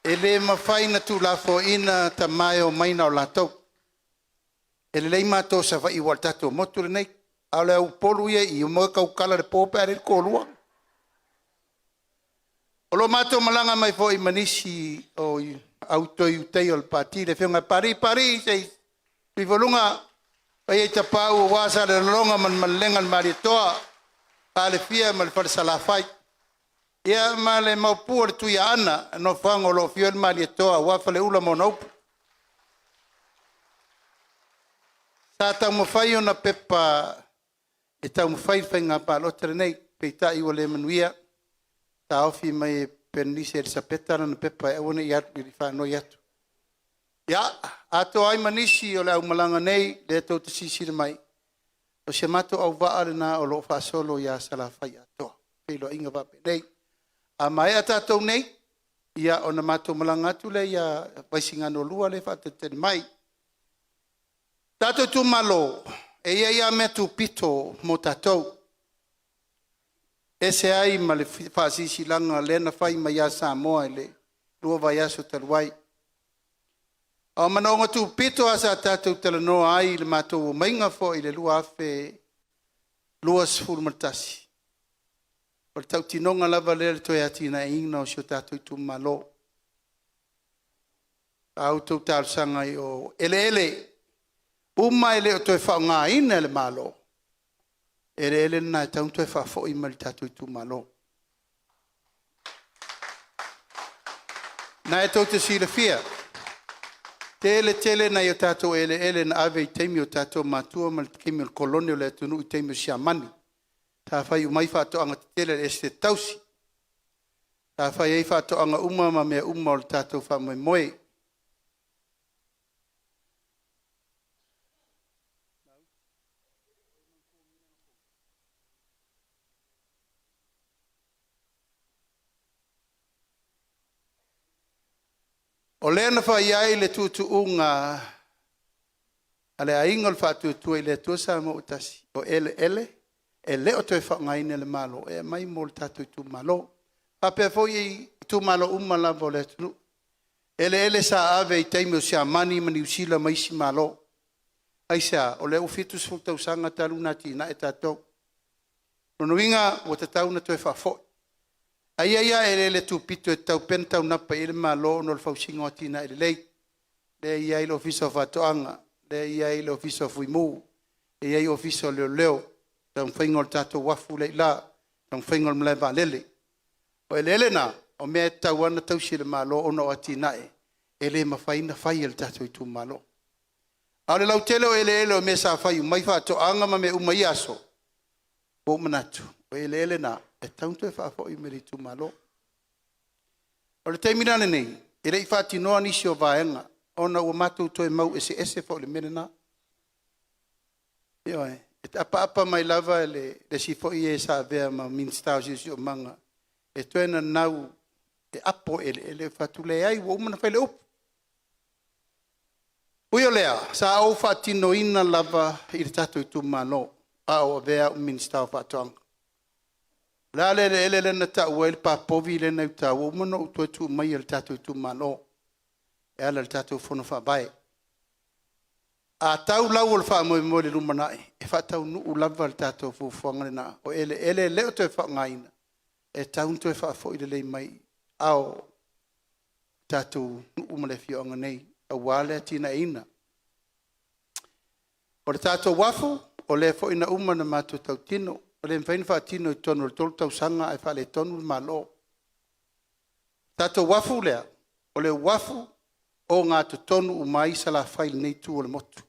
E le mafai ona tuulafoaiina tama e omai na o latou. E lelei matou i Savaii aua o le tatou motu lenei, a o le au Upolu ia e i i, e o e tautala i le po pe a leai le toalua. O lo o matou malaga mai foi ma nisi o au toe Ulutaia o le Pati, le afioga ia Papalii, Papalii tuifo i luga, paia i Tapaau aua Salelologa ma le Malelega a le Malietoa, Falefia ma le Fale Salafai. Ia ma le Maopu o le Tuiaana, le nofoaga o lo o afio ai le Malietoa aua Faleula ma ona upu. Sa taumafai ona pepa e taumafai le faiga palota lenei, peitai ua le manuia, taofi mai e Perenise Elisapeta lana pepa e aua ne i alu i faanoi atu. Ia, atoa ai ma nisi o le aumalaga nei lea tou te silasila mai, o si a matou auvaa lena o lo o faasolo ia Salafai atoa, feiloaiga faapenei. A maea tatou nei, ia ona matou malaga atu lea ia Vaisigano 2 lea e faatalitali mai. Tatou itumalo, e i ai lava mea tupito mo tatou, e ese ai ma le faasilasilaga lea na fai mai ia Samoa i le 2 vaiaso talu ai. A o manaoga tupito lava sa tatou talanoa ai i le matou omaiga foi i le 2021, o le tautinoga lava lea o le toe atiaeina o si o tatou itumalo. A outou talosaga i o eleele uma e le o toe faaaogaina e le Malo, o eleele na e tatau ona toe faafoi mai i le tatou itumalo. O lena tou te silafia, tele tele nai o tatou eleele na ave i taimi o tatou matua ma le taimi o le kolone o le atunuu i taimi o Siamani. Sa fai uma ai faatoaga tetele a le Esetete Tausi, sa fai ai faatoaga uma ma mea uma o le tatou faamoemoe. O lea na fai ai le tuutuuga a le Aiga o le Faatuatua i le Atua Samoa ua Tasi, o eleele e le o toe faaaogaina e le Malo, e aumai mo le tatou itumalo. E faapea foi i itumalo uma lava o le atunuu, eleele sa ave i taimi o Siamani ma Niu Sila ma isi Malo. Aisea? O lea ua 70 tausaga talu ona atinae tatou. O lona uiga ua tatau ona toe faafoi. Ae i ai lava eleele tupito e tatau pea ona taunapa i ai le Malo ona o le fausiga o atinae lelei, lea e i ai le Ofisa o Faatoaga, lea e i ai le Ofisa o Fuimu, e i ai le Ofisa o Leoleo, taumafaiga o le tatou uafu lea e i ila, taumafaiga o le malaevaalele. O eleele na, o mea e tatau lava ona tausi e le Malo ona o atinae e le mafai ona fai e le tatou itumalo. A o le lautele o eleele o mea sa fai uma ai faatoaga ma mea uma i ia aso, ua ou manatu, o eleele na e tatau ona toe faafoi mai i le itumalo. O le taimi la lenei, e le i faatinoa nisi o vaega ona ua matou toe mau eseese foi i le mea lena. Ioe. E apaapa mai lava le isi foi e sa avea ma Minisita o le Siosiomaga e toe nanau e apo eleele. Ou fai atu, leai ua uma ona fai le upu. Ui o lea, sa ou faatinoina lava i le tatou itumalo a o avea au ma Minisita o Faatoaga. O le a le eleele lea na taua ai le pa povi lea na i uta, ua uma ona ou toe tuu maia i le tatou itumalo e ala i le tatou fono faavae. A tau lau o le faamoemoe i le lumanai, e faataunuu lava le tatou fuafuaga lena. O eleele e le o toe faaaogaina, e tatau ona toe faafoi lelei mai aao o tatou nuu ma le afioaga nei aua le atinaeina. O le tatou uafu, o lea foi na uma ona matou tautino, e le mafai ona faatino i totonu o le 3 tausaga ae faaletonu le Malo. O le tatou uafu lea, o le uafu ogatotonu uma ai Salafai i lenei itu o le motu,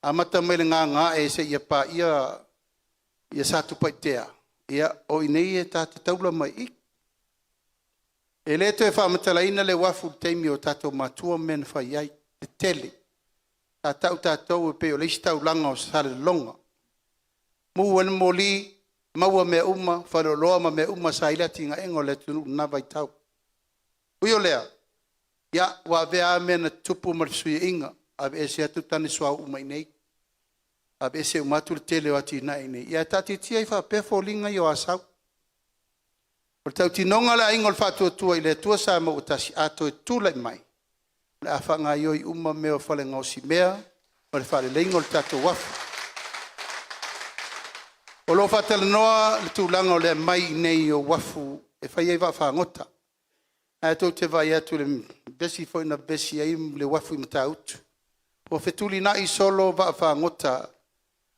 amata mai i le Gagae seia paia Satupaitea, ia o i inei ta te taula mai i i. E le toe faamatalaina le uafu i le taimi o tatou matua ma mea na fai ai, tetele. Sa tau tatou e pei o le isi taulaga o Salelologa. Mu ai le moli, maua mea uma, faleoloa ma mea uma sa i ai le atinaeina o le atunuu i lena vaitau. Ui o lea, ia ua avea lava mea na tutupu ma le fesuiaiga, aveese atu tane suauu mai i inei, aveese uma atu le tele o atinae i inei, ae taatitia ai faapea foliga ia o Asau. O le tautinoga a le Aiga o le Faatuatua i le Atua Samoa ua Tasi, a toe tulai mai, o le a faagaoioi uma mea o fale gaosimea ma le faaleleiga o le tatou uafu. O lo o faatalanoa le tulaga o le aumai i inei o uafu e fai ai vaafagota. O lena tou te vaai atu i le vevesi foi na vevesi ai le uafu i Matautu. Ua fetulinai solo vaafagota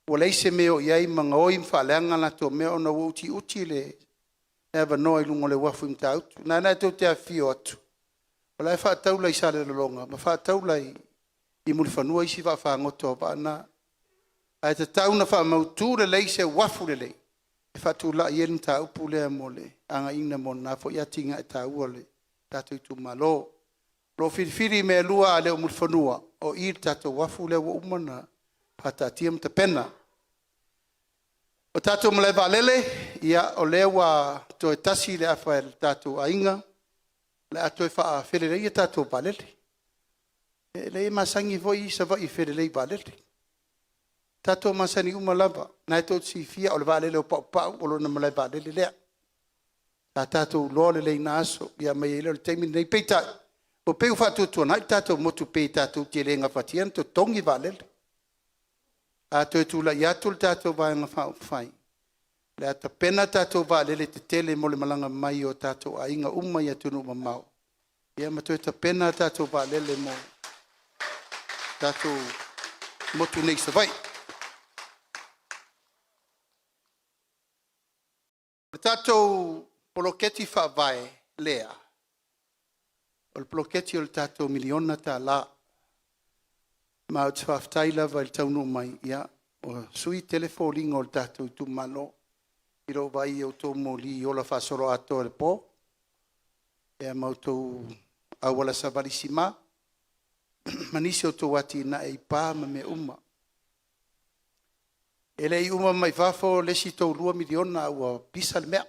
ua leai se mea o i ai ma gaoi ma faaleaga latou mea ona ua utiuti le avanoa i luga o le uafu i Matautu. O lena la tou te afifio atu, o la e faataula i Salelologa ma faataula i Mulifanua isi vaafagota o vaa na. Ae tatau ona faamautu lelei se uafu lelei e faatulai ai le mataupu lea mo le againa mo lena foi atinae taua o le tatou itumalo. O lo o filifili mea e lua, a le o Mulifanua, o i i le tatou uafu lea ua uma ona faataatia ma tapena. O tatou malaevaalele, ia o lea ua toe tasi le afa a le tatou aiga, o le a toe faafeleleia a tatou vaalele. E leai e masani foi Savaii e felelei i vaalele. Tatou te masani uma lava, o lena tou te silafia o le vaalele o Paupau o lona malaevaalele lea. Sa tatou iloa lelei i na aso ma e i ai lea o le taimi lenei. Peitai, ua pei ua faatuatuanai le tatou motu pei tatou te le gafatia ona totogi vaalele. A toe tulai atu le tatou Vaega Faaupufai, o le a tapena tatou vaalele tetele mo le malaga mai o tatou aiga uma i atunuu mamao Ia ma toe tapena a tatou vaalele mo tatou motu nei i Savaii. O le tatou poloketi faavae lea, o le poloketi o le tatou $1miliona. Ma ou te faafetai lava i le taunuu mai, ua sui tele foliga o le tatou itumalo i lou vaai i a outou moli ola faasoloatoa i le po ma outou auala savali sima ma nisi o outou atinae i pa ma mea uma. E le i uma mai fafo le isi $2 miliona a ua pisa le mea.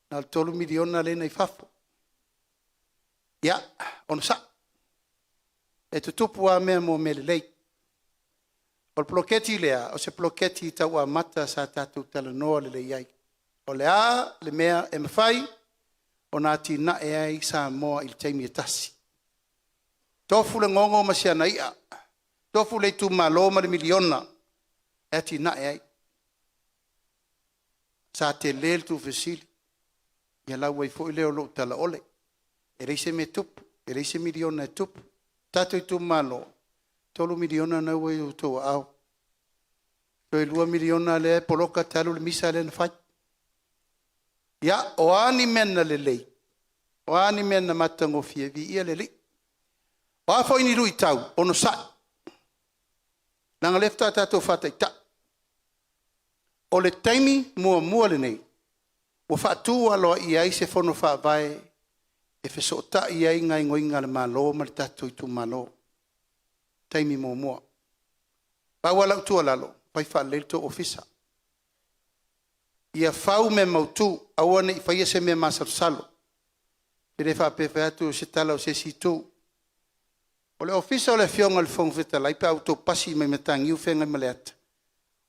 Na o le $3 miliona lea na i fafo. Ia, onosai, e tutupu lava mea mo mea lelei. O le poloketi lea, o se poloketi tau amata sa tatou talanoa lelei ai. O le a le mea e mafai ona atinae ai Samoa i le taimi e tasi. Tofu le gogo ma si ana ia, tofu le itumalo ma le $1miliona e atinae ai. Sa tele le tuufesili, ia lau ai foi lea o lou talaole, e leai se mea e tupu, e leai se miliona e tupu. Tatou itumalo, $3 miliona lena ua i outou aao, toe $2 miliona lea e poloka talu le misa lea na fai. Ia, o a ni mea na lelei, o a ni mea na matagofie, viia le Alii. O a foi ni luitau, onosai, leaga o lea faatoa tatou faataitai. O le taimi muamua lenei ua faatu aloaia ai se Fono Faavae e fesootai ai gaoioiga a le Malo ma le tatou itumalo. Taimi muamua. Pau lava lau tuualalo, fai faalelei le tou ofisa, ia fau mea mautu, aua ne i faia se mea masalosalo. E le faapea e fai atu o se tala a se isi itu. O le ofisa o le Afioga i le Fofoga Fetalai pe a outou pasi mai Mataniu Feagaimaleata,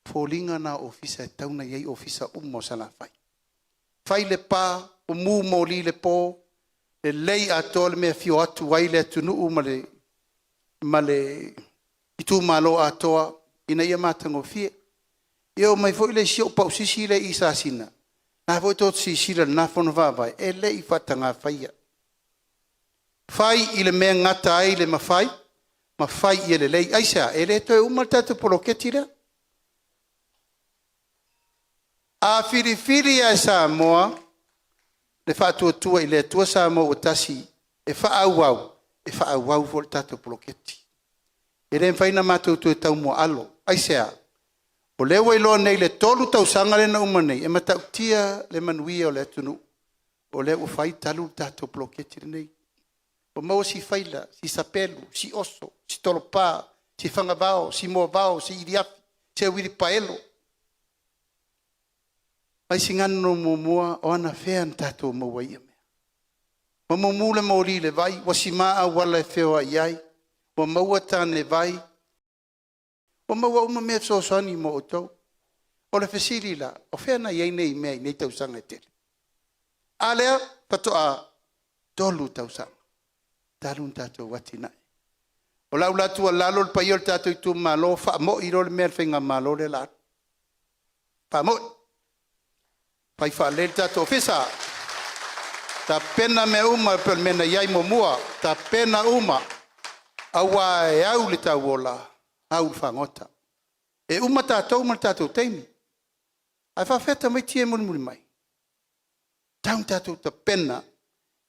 o foliga na o ofisa e tatau ona i ai ofisa uma o Salafai. Fai le pa, mumu moli i le po, lelei atoa le mea e afio atu ai le atunuu ma le itumalo atoa ina ia matagofie. Ia omai foi le isi ou pau sisi lea e i i Sasina, o lena foi tou te silasila i lena fono faavae, e le i faataga faia. Fai i le mea e gata ai le mafai ma fai ia lelei. Aisea? E le toe uma le tatou poloketi lea. A filifili lava e Samoa le Faatuatua i le Atua Samoa ua Tasi e faaauau, e faaauau foi le tatou poloketi. E le mafai ona matou toe taumuaalo. Aisea? O lea ua iloa nei i le 3 tausaga lea na uma nei, e matautia le manuia o le atunuu, o lea ua fai talu le tatou poloketi lenei. Ua maua si faila, si sapelu, si oso, si tolopa, si fagavao, si moavao, si iliafi, se uilipaelo. Vaisigano 1, o anafea na tatou maua ai ia mea? Ua mumu le moli i le vai, ua sima auala e feoai ai, ua maua tanevai, ua maua uma mea e fesoasoani mo outou. O le fesili la, o fea na i ai nei mea i nei tausaga e tele? A lea faatoa 3 tausaga talu ona tatou atinae. O lau la tuualalo le paia o le tatou itumalo, faamoi loa le mea i le faigamalo lea o le a alu, faamoi, fai faalelei le tatou ofisa, tapena mea uma e pei o le mea na i ai muamua, tapena uma aua e au i le tauola, au i le fagota. E uma tatou ma le tatou taimi, ae faapefea tamaiti ia e mulimuli mai? E tatau ona tatou tapena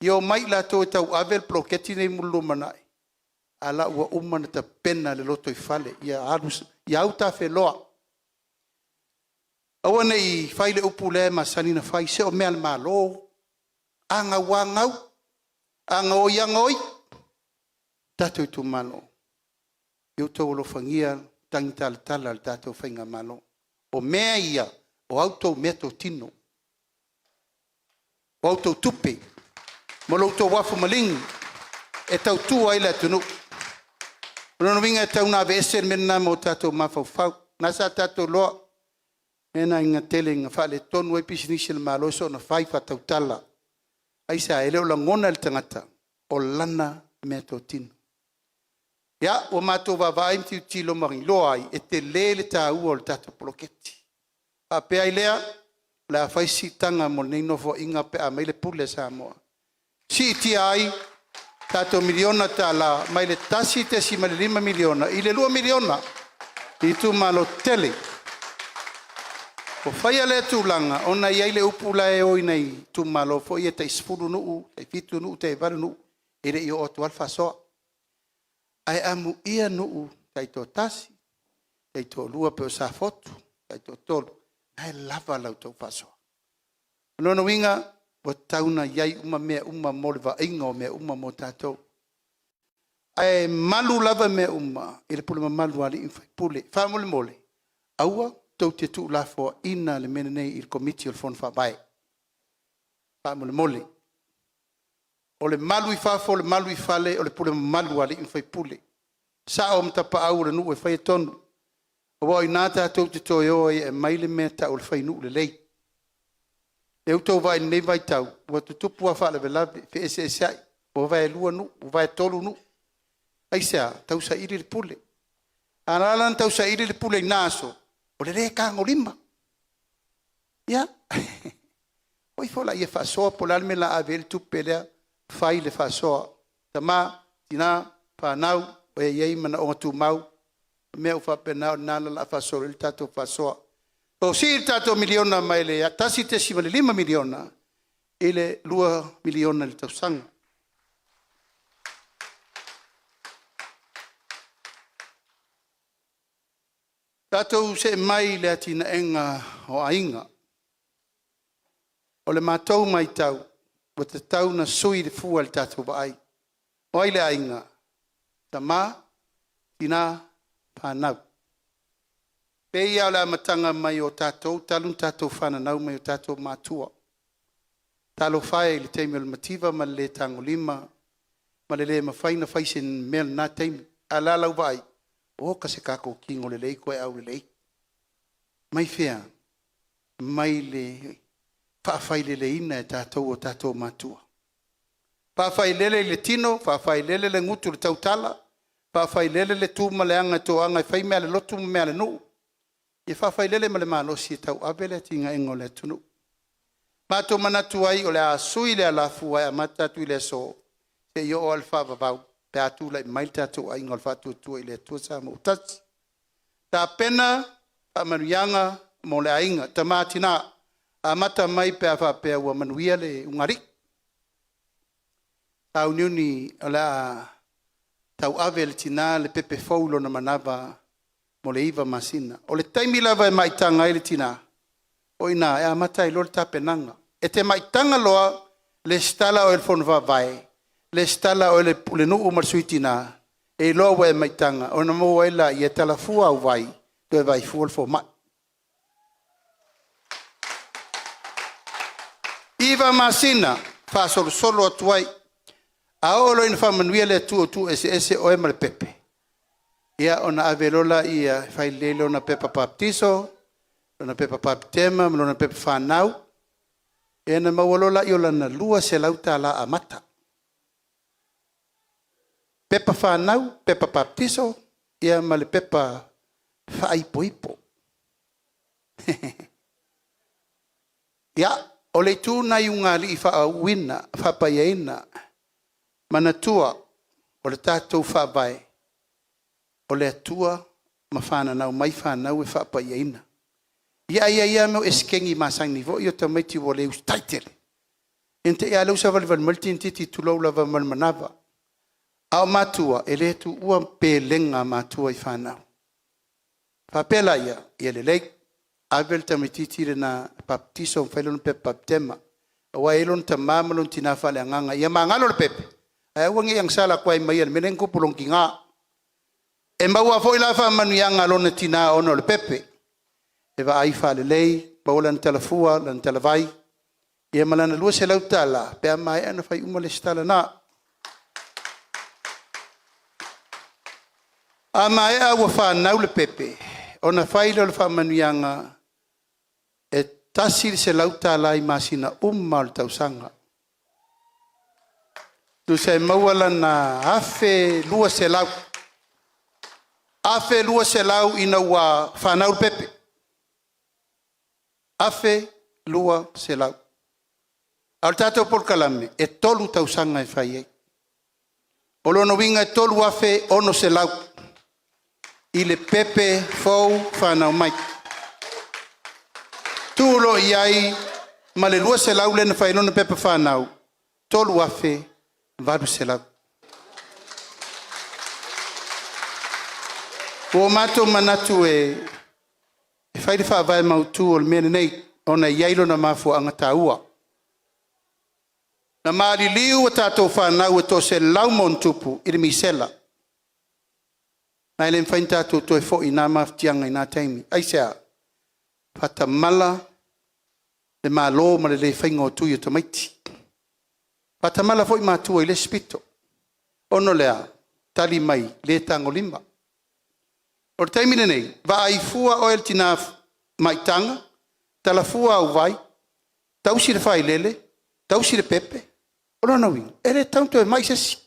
ia omai i latou e tauave le poloketi lenei mo le lumanai, a o la ua uma ona tapena le lotoifale, ia autafeloa. Aua ne i fai le upu lea e masani ona fai, se o mea a le Malo, a gau lava gau, a gaoi lava gaoi. Tatou itumalo, ia outou alofagia tagi talatala a le tatou faigamalo. O mea ia o a outou meatotino, o a outou tupe ma lo outou afu maligi e tautua ai le atunuu. O lona uiga e tatau ona aveese le mea lena ma o tatou mafaufau. O lena sa tatou iloa mea na ina tele ina faaletonu ai pisinisi a le Malo e soona fai faatautala. Aisea? E le o lagona e le tagata o lana meatotino. Ia, ua matou vaavaai ma tilotilo ma iloa ai, e tele le taua o le tatou poloketi. Ona faapea ai lea, o le a fai se siitaga mo lenei Nofoaiga pe a aumai le pule a Samoa. Siitia ai tatou miliona tala mai le $1.5 miliona i le $2 miliona i itumalo tetele. Ua faia lea tulaga ona e i ai le upu la e o i nai itumalo foi ia e tai 10 nuu, tai 7 nuu, tai 8 nuu, e le i oo atu lava le faasoa. Ae amuia nuu taitoatasi, taitoalua pei o Safotu, taitoatolu, o lena e lava la outou faasoa. O lona uiga ua tatau ona i ai uma mea uma mo le vaaiga o mea uma mo tatou. Ae malu lava mea uma i le pule mamalu a alii ma faipule. Faamolemole, aua tou te tuulafoaiina le mea lenei i le Komiti o le Fono Faavae, faamolemole. O le malu i fafo o le malu i fale, o le pule mamalu a alii ma faipule, sao ma tapaau o le nuu e faia tonu, aua o i ina tatou te toe o ai e aumai le mea e tau o le fai nuu lelei. O lea ua outou vaai i lenei vaitau ua tutupu lava faalavelave, feeseeseai, ua vaelua nuu, ua vaetolu nuu. Aisea? Tausaili le pule. A la la na tausaili le pule i na aso, o le le tagolima. Ia, o ifo laia e faasoa po o le a le mea o le a ave i ai le tupe lea, fai le faasoa. Tama, tina, fanau, o e i ai manaoga tumau, ma mea uma faapena, o lena o le a faasolo i ai le tatou faasoa. Sii le tatou miliona mai le $1.5 miliona i le $2 miliona i le tausaga. Tatou see mai i le atinaeina o aiga. O le matou matau ua tatau ona sui le fua o le tatou vaai. O ai le aiga? Tama, tina, fanau. E pei lava o le amataga mai o tatou talu ona tatou fananau mai tatou matua. Talofa e i le taimi o le mativa ma le le tagolima ma le le mafai ona fai se mea i lena taimi. Ae o le a lau vaai? Oka se tatou tino lelei toe aulelei. Mai fea? Mai le faafaileleina e tatou o tatou matua. Faafailele i le tino, faafailele le gutu i le tautala, faafailele le tu ma le aga e toaga e fai mea a le lotu ma mea a le nuu, ia faafailele ma le malosi e tauave le atinaeina o le atunuu. Matou te manatu ai o le a sui le alafua e amata atu i le aso seia oo lava i le faavavau pe a tulai mai le tatou Aiga o le Faatuatua i le Atua Samoa ua Tasi. Tapena faamanuiaga mo le aiga, tama, tina, amata mai pe a faapea ua manuia le ulugalii, sauniuni o le a tauave e le tina le pepe fou lona manava mo le 9 masina. O le taimi lava e maitaga ai le tina, o i ina e amata ai loa le tapenaga. E te maitaga loa resitala oe i le fono faavae, resitala oe i le pulenuu ma le sui tina, e iloa ua e maitaga ona maua ai lea, e talafua au vai toe vaai fua le fomai. 9 masina faasolosolo atu ai. A oo loa ina faamanuia le Atua ua tuueseese oe ma le pepe, ia ona ave loa lea e fai lelei lona pepa papatiso, lona pepa patitema ma lona pepa fanau, ia ona maua loa lea o lana $200 amata. Pepa fanau, pepa papatiso ma le pepa faaipoipo. Ia, o le itu lena i ulugalii faauuina, faapaiaina. Manatua o le tatou Faavae, o le Atua ma fananau mai fanau e faapaiaina. Ia ae i ai lava mea o esekeni masani foi ia o tamaiti ua le usitai tele, ia na te i lava lea ua savalivali mai le teineitiiti tulou lava ma le manava. A o matua, e le tuua pelega a matua i fanau. Faapea laia, ia lelei, ave le tamaitiiti lena e papatiso ma fai lona pepa patitema aua e i ai lona tama ma lona tina faaleagaga, ia magalo le pepe ae aua ne i agasala atu ai ma ia i le mea lea na tupu i lona tina. E maua foi la faamanuiaga a lona tina ona o le pepe, e vaai faalelei, maua lana talafua, lana talavai, ia ma lana $200 pe a maea ona fai uma le lesitala lena. A maea ua fanau le pepe, ona fai lea o le faamanuiaga e $100 i masina uma lava o le tausaga. Tusa e maua lana $1,200, $1,200 ina ua fanau le pepe, $1,200. A o le tatou polokalame, e 3 tausaga e fai ai. O lona uiga e $3,600 i le pepe fou fanau mai. Tuu loa i ai ma le $200 lea na fai ai lona pepa fanau, $3,800. Ua matou manatu e fai le faavae mautu o le mea lenei ona e i ai lona mafuaaga taua. Na maliliu a tatou fanau e toaselau ma ona tupu i le misela, ma e le mafai ona tatou toe foi i na mafatiaga i na taimi. Aisea? Faatamala le Malo ma le le faiga o tui o tamaiti. Faatamala foi matua i le isi pito. Ona o le a? Tali mai, le tagolima. O le taimi lenei, vaai fua oe i le tina maitaga, tala fua au vai, tausi le failele, tausi le pepe. O lona uiga, e le tatau ona toe mai se isi.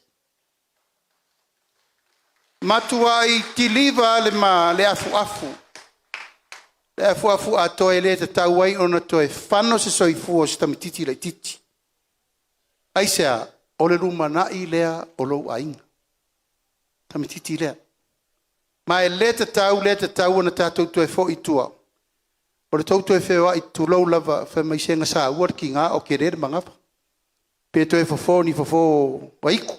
Matuai kiliva lava le afuafu, le afuafu atoa e le tatau ai ona toe fano se soifua o se tamaitiiti laitiiti. Aisea? O le lumanai lea o lou aiga, tamaitiiti lea. Ma e le tatau le tatau ona tatou toe foi i tua, o le tou toe feoai tulou lava, fai mai se na saua le tiga o tele le manava, pe toe fofo i ni fofo aitu.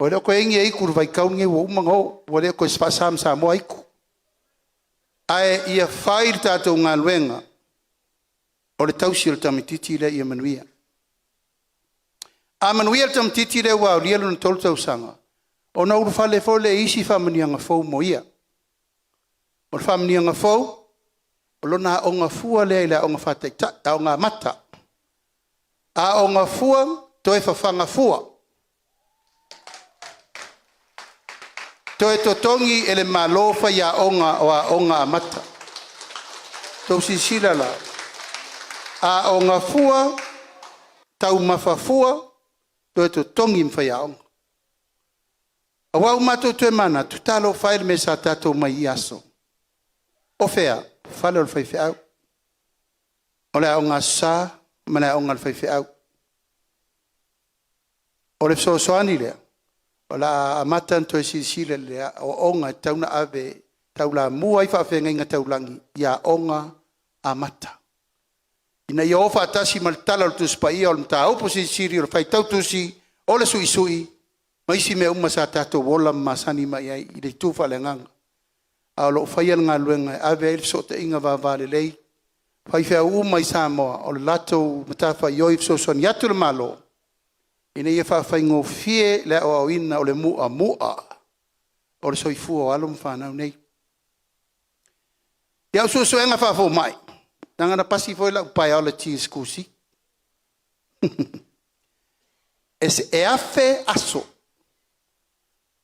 Ua le o toe i ai ni aitu i le vaitau lenei ua uma ona o, ua le toe faasamasama aitu. Ae ia fai le tatou galuega o le tausi o le tamaitiiti lea ia manuia. A manuia le tamaitiiti lea ua aulia lona 3 tausaga, ona ulufale foi lea i isi faamanuiaga fou mo ia. O le faamanuiaga fou, o lona aoga fua lea i le aoga faataitai, aoga amata, aoga fua toe fafaga fua. Toe totogi e le Malo faiaoga o aoga amata. Ua outou silasila la, aoga fua, taumafa fua, toe totogi ma faiaoga. Aua ua matou toe manatu, talofa e i le mea sa tatou omai ai i ia aso. O fea? Fale o le faifeau. O le Aoga Aso Sa ma le aoga a le faifeau. O le fesoasoani lea o le a amata ona toe silasila i aoaoga e tatau ona ave e taulamua ai faafeagaiga taulagi i aoga amata, ina ia o faatasi ma le Tala o le Tusi Paia o le mataupu silisili o le faitau tusi, o le suisui ma isi mea uma sa tatou ola ma masani mai ai i le itu faaleagaga. A o lo o faia le galuega e ave ai le fesootaiga vava lelei a faifeau uma i Samoa, o le latou matafaioi e fesoasoani atu le Malo ina ia faafaigofie le aoaoina o le mu'amu'a o le soifua o alo ma fanau nei. Ia, o suesuega faafomai, leaga na pasi foi lau Biology i le SKULSI, e 1,000 aso,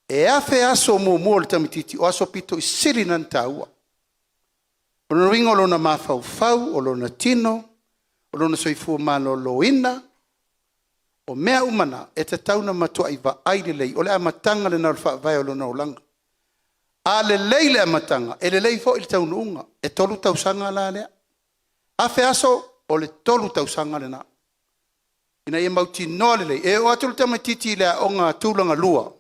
e 1,000 aso muamua o le tamaitiiti o aso aupito sili na ona taua. O lona uiga o lona mafaufau, o lona tino, o lona soifua maloloina, o mea uma na e tatau ona matuai vaai lelei, o le amataga lena o le faavae o lona olaga. A lelei le amataga, e lelei foi le taunuuga. E 3 tausaga la lea, 1,000 aso, o le 3 tausaga lena, ina ia mautinoa lelei e oo atu le tamaitiiti i le aoga tulagalua,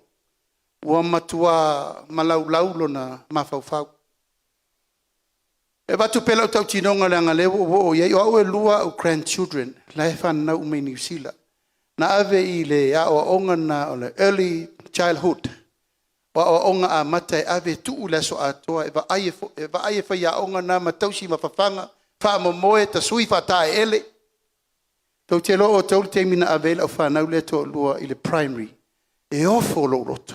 ua matua malaulau lona mafaufau. E avatu pea lau tautinoga leaga o lea ua ou oo i ai, o au e 2 au grandchildren la e fananau uma i Niu Sila. Na ave i le aoaoga lena o le early childhood, o aoaoga amata e ave e tuu i le aso atoa e vaai e faiaoga na ma tausi mafafaga, faamomoe, tasui faataeleele. Tou te iloa o outou le taimi na ave ai lau fanau lea e toalua i le primary, e ofo lou loto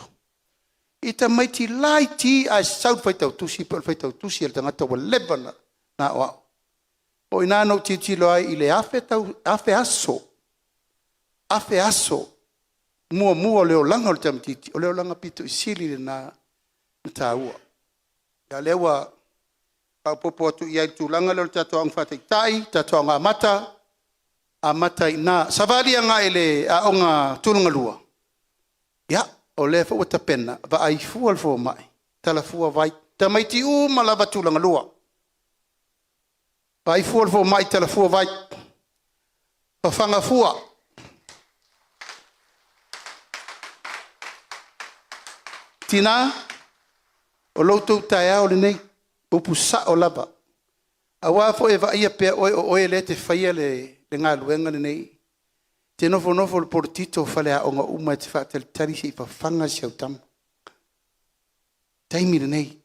i tamaiti laiti ae sau le faitau tusi pei o le faitau tusi a le tagata ua leva ona aoao. O i ina na ou tilotilo ai i le 1,000 aso, 1,000 aso muamua o le olaga o le tamaitiiti, o le olaga aupito sili lena ona taua. A o lea ua faaopoopo atu i ai i le tulaga lea o le tatou aoga faataitai, tatou aoga amata, amata i ina. Savali agai i le aoga tulagalua, ia, o lea foi ua tapena, vaai fua le fomai, tala fua vai, tamaiti uma lava tulagalua. Vaai fua le fomai, tala fua vai. Fafaga fua. Tina, o lo outou taeao lenei, upu sao lava. Aua foi e vaaia pea oe o oe lea e te faia le galuega lenei. E te nofonofo i le poletito o faleaoga uma e te faatalitali se i fafaga si au tama. O le taimi lenei,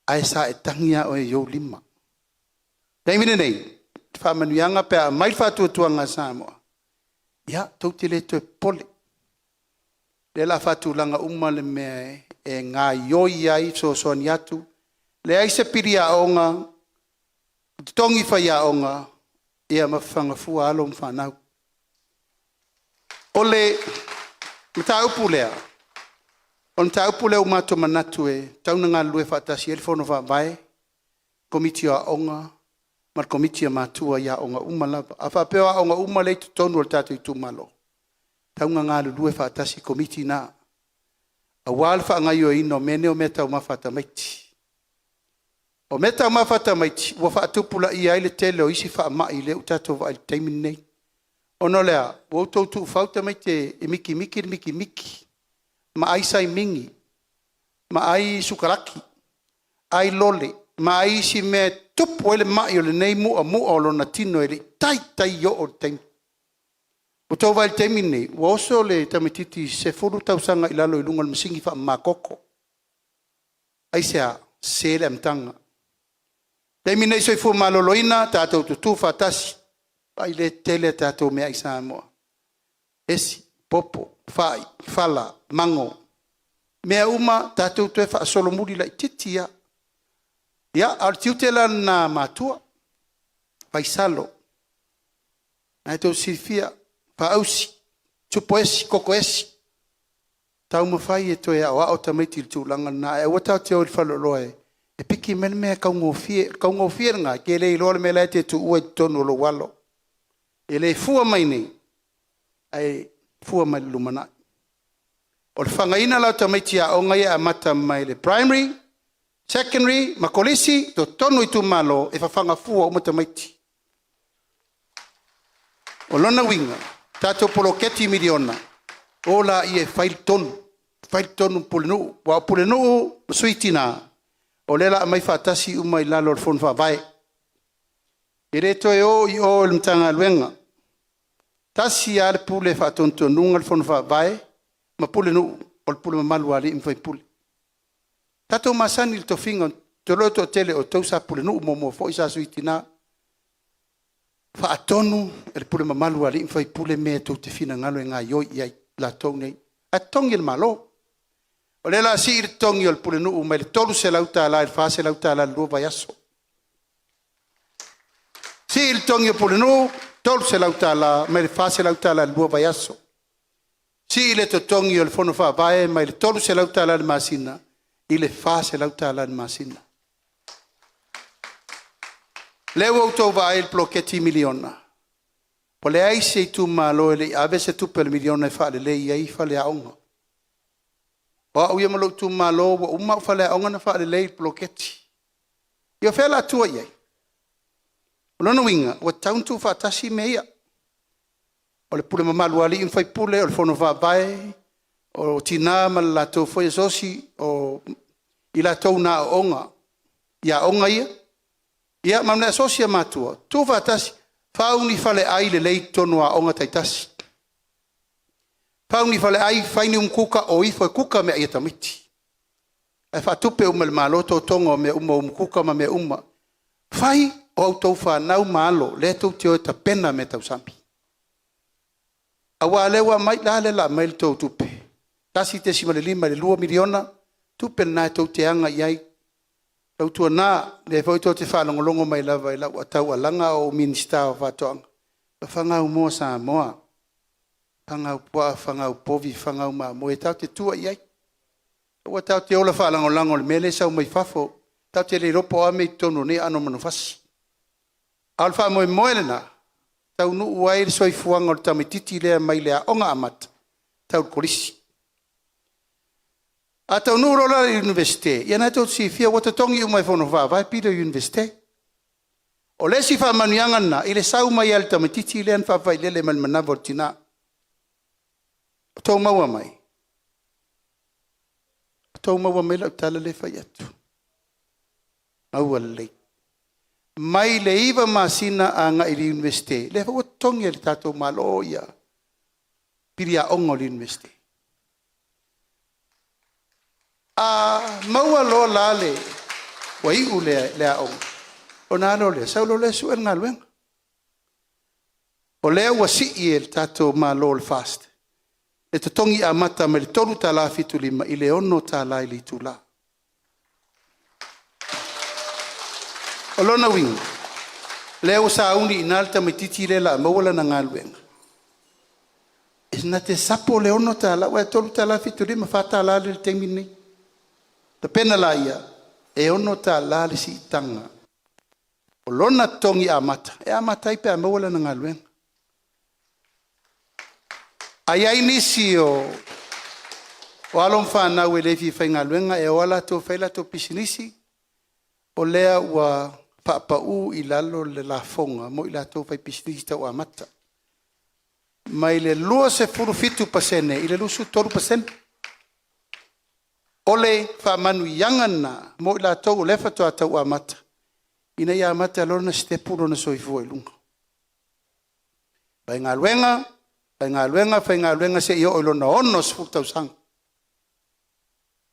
ae sa e tagi lava oe i ou lima. O le taimi lenei, o faamanuiaga pe a aumai le faatuatuaga a Samoa, ia tou te le toe popole. O lea o le a faatulaga uma le mea e gaoioi ai le fesoasoani atu, leai se pili aoga, totogi faiaoga ma fafaga fua alo ma fanau. O le mataupu lea, o le mataupu lea ua matou manatu e tatau ona galulue faatasi ai le Fono Faavae, Komiti o Aoga ma le Komiti a Matua i aoga uma lava. A faapea o aoga uma lea e i totonu o le tatou itumalo, e tatau ona galulue faatasi Komiti na, aua le faagaoioiga o mea nei o meataumafa a tamaiti. O meataumafa a tamaiti ua faatupulaia ai le tele o isi faamai lea ua tatou vaai i ai i le taimi lenei. Ona o le a? Ua outou tuufau tamaiti e mikimiki le mikimiki, ma ai saimini, ma ai sukalaki, ai lole, ma ai isi mea e tupu ai le mai o lenei muamu'a o lona tino e le i taitai oo i le taimi. Ua outou vaai i le taimi lenei, ua oso le tamaitiiti 10 tausaga i lalo i luga o le masini faamamatoto. Aisea? Sese le amataga. O le taimi lenei i le soifua maloloina, tatou tutu faatasi, vaai lea e tele a tatou meaai Samoa, esi, popo, fai, fala, mago, mea uma tatou toe faasolomuli laitiiti lava. Ia, a o le tiute la lena o matua, vaisalo, o lena tou te silafia, paaui, supo esi, koko esi, taumafai e toe aoao tamaiti i le tulaga lena, ae aua tatou te o i le faleoloa e piki mai le mea e taugofie. O le taugofie lena, e te le iloa le mea la e te tuua i totonu o lou alo. E le fua mai nei, ae fua mai i le lumanai. O le fagaina la o tamaiti aoga ia e amata mai le primary, secondary ma kolisi, totonu o itumalo, e fafaga fua uma tamaiti. O lona uiga, tatou poloketi miliona, o laia e fai le tonu, fai le tonu ma pulenuu. Aua o pulenuu ma sui tina, o lea o le a aumai faatasi uma i lalo o le Fono Faavae. E le toe o i o i le Matagaluega. E tasi lava le pule e faatonutonuina le Fono Faavae ma pulenuu, o le pule mamalu a alii ma faipule. Tatou masani i le tofiga, ou te iloa o le toatele o outou sa pulenuu muamua foi sa sui tina. Faatonu e le pule mamalu a alii ma faipule mea tou te finagalo e gaoioi i ai latou nei, ae totogi e le Malo. O lea o le a sii le totogi o le pulenuu mai le $300 i le $400 i le lua vaiaso. Sii le totogi o pulenuu $300 mai le $400 i le lua vaiaso. Sii le totogi o le fono faavae mai le $300 i le masina i le $400 i le masina. O lea ua outou vaai i le poloketi miliona, ua leai se itumalo e le i ave se tupe o le miliona e faalelei ai faleaoga. O au ia ma lou itumalo ua uma au faleaoga ona faalelei i le poloketi. Ia o fea o le a tua i ai? O lona uiga ua tatau ona tuufaatasi mea ia. O le pule mamalu a alii ma faipule, o le fono faavae, o tina ma le latou foi asosi, o i latou na aooga i aoga ia, ma le asosi a matua, tuufaatasi, fau ni faleai lelei i totonu o aoga taitasi. Fau ni faleai, fai ni umu kuka, o ifo e kuka meaai a tamaiti. Ae faatupe uma e le Malo totoga o mea uma o umu kuka ma mea uma. Fai o a outou fanau ma alo lea tou te o e tapena meatausami. Aua o lea ua aumai, a lea o le a aumai le tou tupe, $1.5 i le $2 miliona, tupe lena tou te aga i ai. Tautuana, o lea foi tou te faalogologo mai lava i lau taualaga a o ou Minisita o Faatoaga, fafaga au moa Samoa, fafaga au puaa, fafaga au povi, fafaga au mamoe tatou te tua i ai. Aua tatou te ola faalagolago i le mea lea e sau mai fafo, tatou te le iloa po o a mea i totonu o nei aano o manufasi. A o le faamoemoe lena, e taunuu ai le soifuaga o le tamaitiiti lea mai le aoga amata e tau i le kolisi. A taunuu loa la i le Iunivesite, ia lena tou te silafia ua totogi uma e Fono Faavae pili o le Iunivesite. O le isi faamanuiaga lena i le sau mai lava o le tamaitiiti lea na faafailele mai le manava o le tina. Ua outou maua mai? Ua outou maua mai lau tala lea e fai atu? Maua lelei. Mai le 9 masina agai i le Iunivesite, lea foi ua totogi e le tatou Malo pili aoga o le Iunivesite. A maua loa la ua iu le aoga, ona a loa lea, sau loa lea sue le galuega. O lea ua sii e le tatou Malo o le FAST le totogi amata mai le $3.75 i le $6 i le itula. O lona uiga, o lea ua sauni i ina le tamaitiiti lea o le a maua lana galuega, e na te sapo le $6, aua e $3.75, $4 lea i le taimi lenei. Tapena laia, e $6 le siitaga o lona totogi amata e amata ai pe a maua lana galuega. A i ai nisi o alo ma fanau e le fia faigaluega e o lava latou e fai latou pisinisi, o lea ua faapau i lalo le lafoga mo i latou faipisinisi tau amata, mai le 27% i le 23%. O le faamanuiaga lena mo i latou o lea faatoa tau amata ina ia amata loa ona sitepu lona soifua i luga. Faigaluega, faigaluega, faigaluega seia oo i lona 60 tausaga.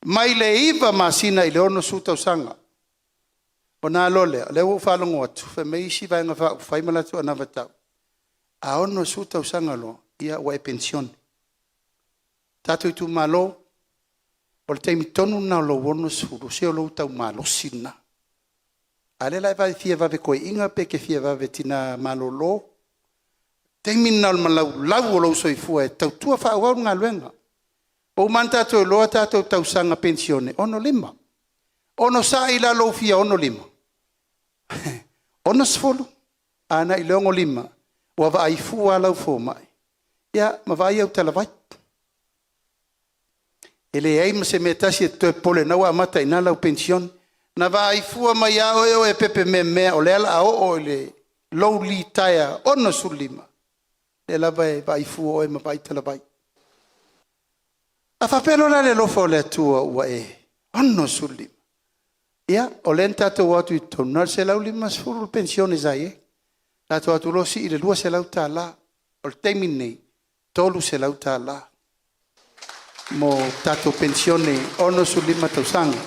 Mai le 9 masina i le 60 tausaga, ona a loa lea, o lea ua ou faalogo atu fai mai isi Vaega Faaupufai ma latou anavatau, a 60 tausaga loa, ua e penisione. Tatou itumalo, o le taimi tonu lena o lou 60, se o lou tau malosi lena. A o lea o le a e fia vave toeaina pe e te fia vave tina malolo, o le taimi lena o le malaulau o lou soifua e tautua faaauau le galuega. Ua uma ona tatou iloa a tatou tausaga penisione, e 65. Onosai la lou fia 65, 60 agai i le 65 ua vaai fua lava lau fomai ma vaai au talavai. E leai ma se mea e tasi e te toe popole ai o lena ua amata i ina lau penisione. Na vaai fua mai lava oe o e pepe meamea o lea o le a oo i lou litaea 65, o lea lava e vaai fua oe ma vaai talavai. A faapea loa la o le alofa o le Atua ua e 65, ia, o lea na tatou o atu i totonu, na o le $150 le penisione sa i ai, tatou o atu loa sii i le $200. O le taimi lenei, e $300 mo tatou penisione 65 tausaga.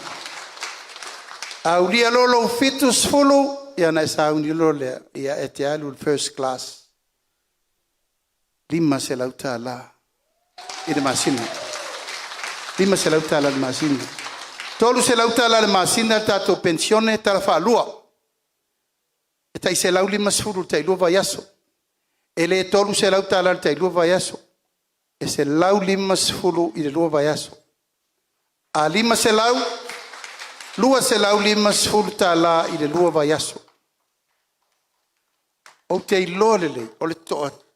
A aulia loa lou 70 ia ona e sauni loa lea e te alu i le First Class, $500 i le masina, $500 i le masina. E $300 i le masina le tatou penisione tala faalua, e tai $150 i le tai 2 vaiaso. E le $300 i le tai 2 vaiaso, e $150 i le 2 vaiaso. A $500, $250 i le 2 vaiaso. Ou te iloa lelei o le toatele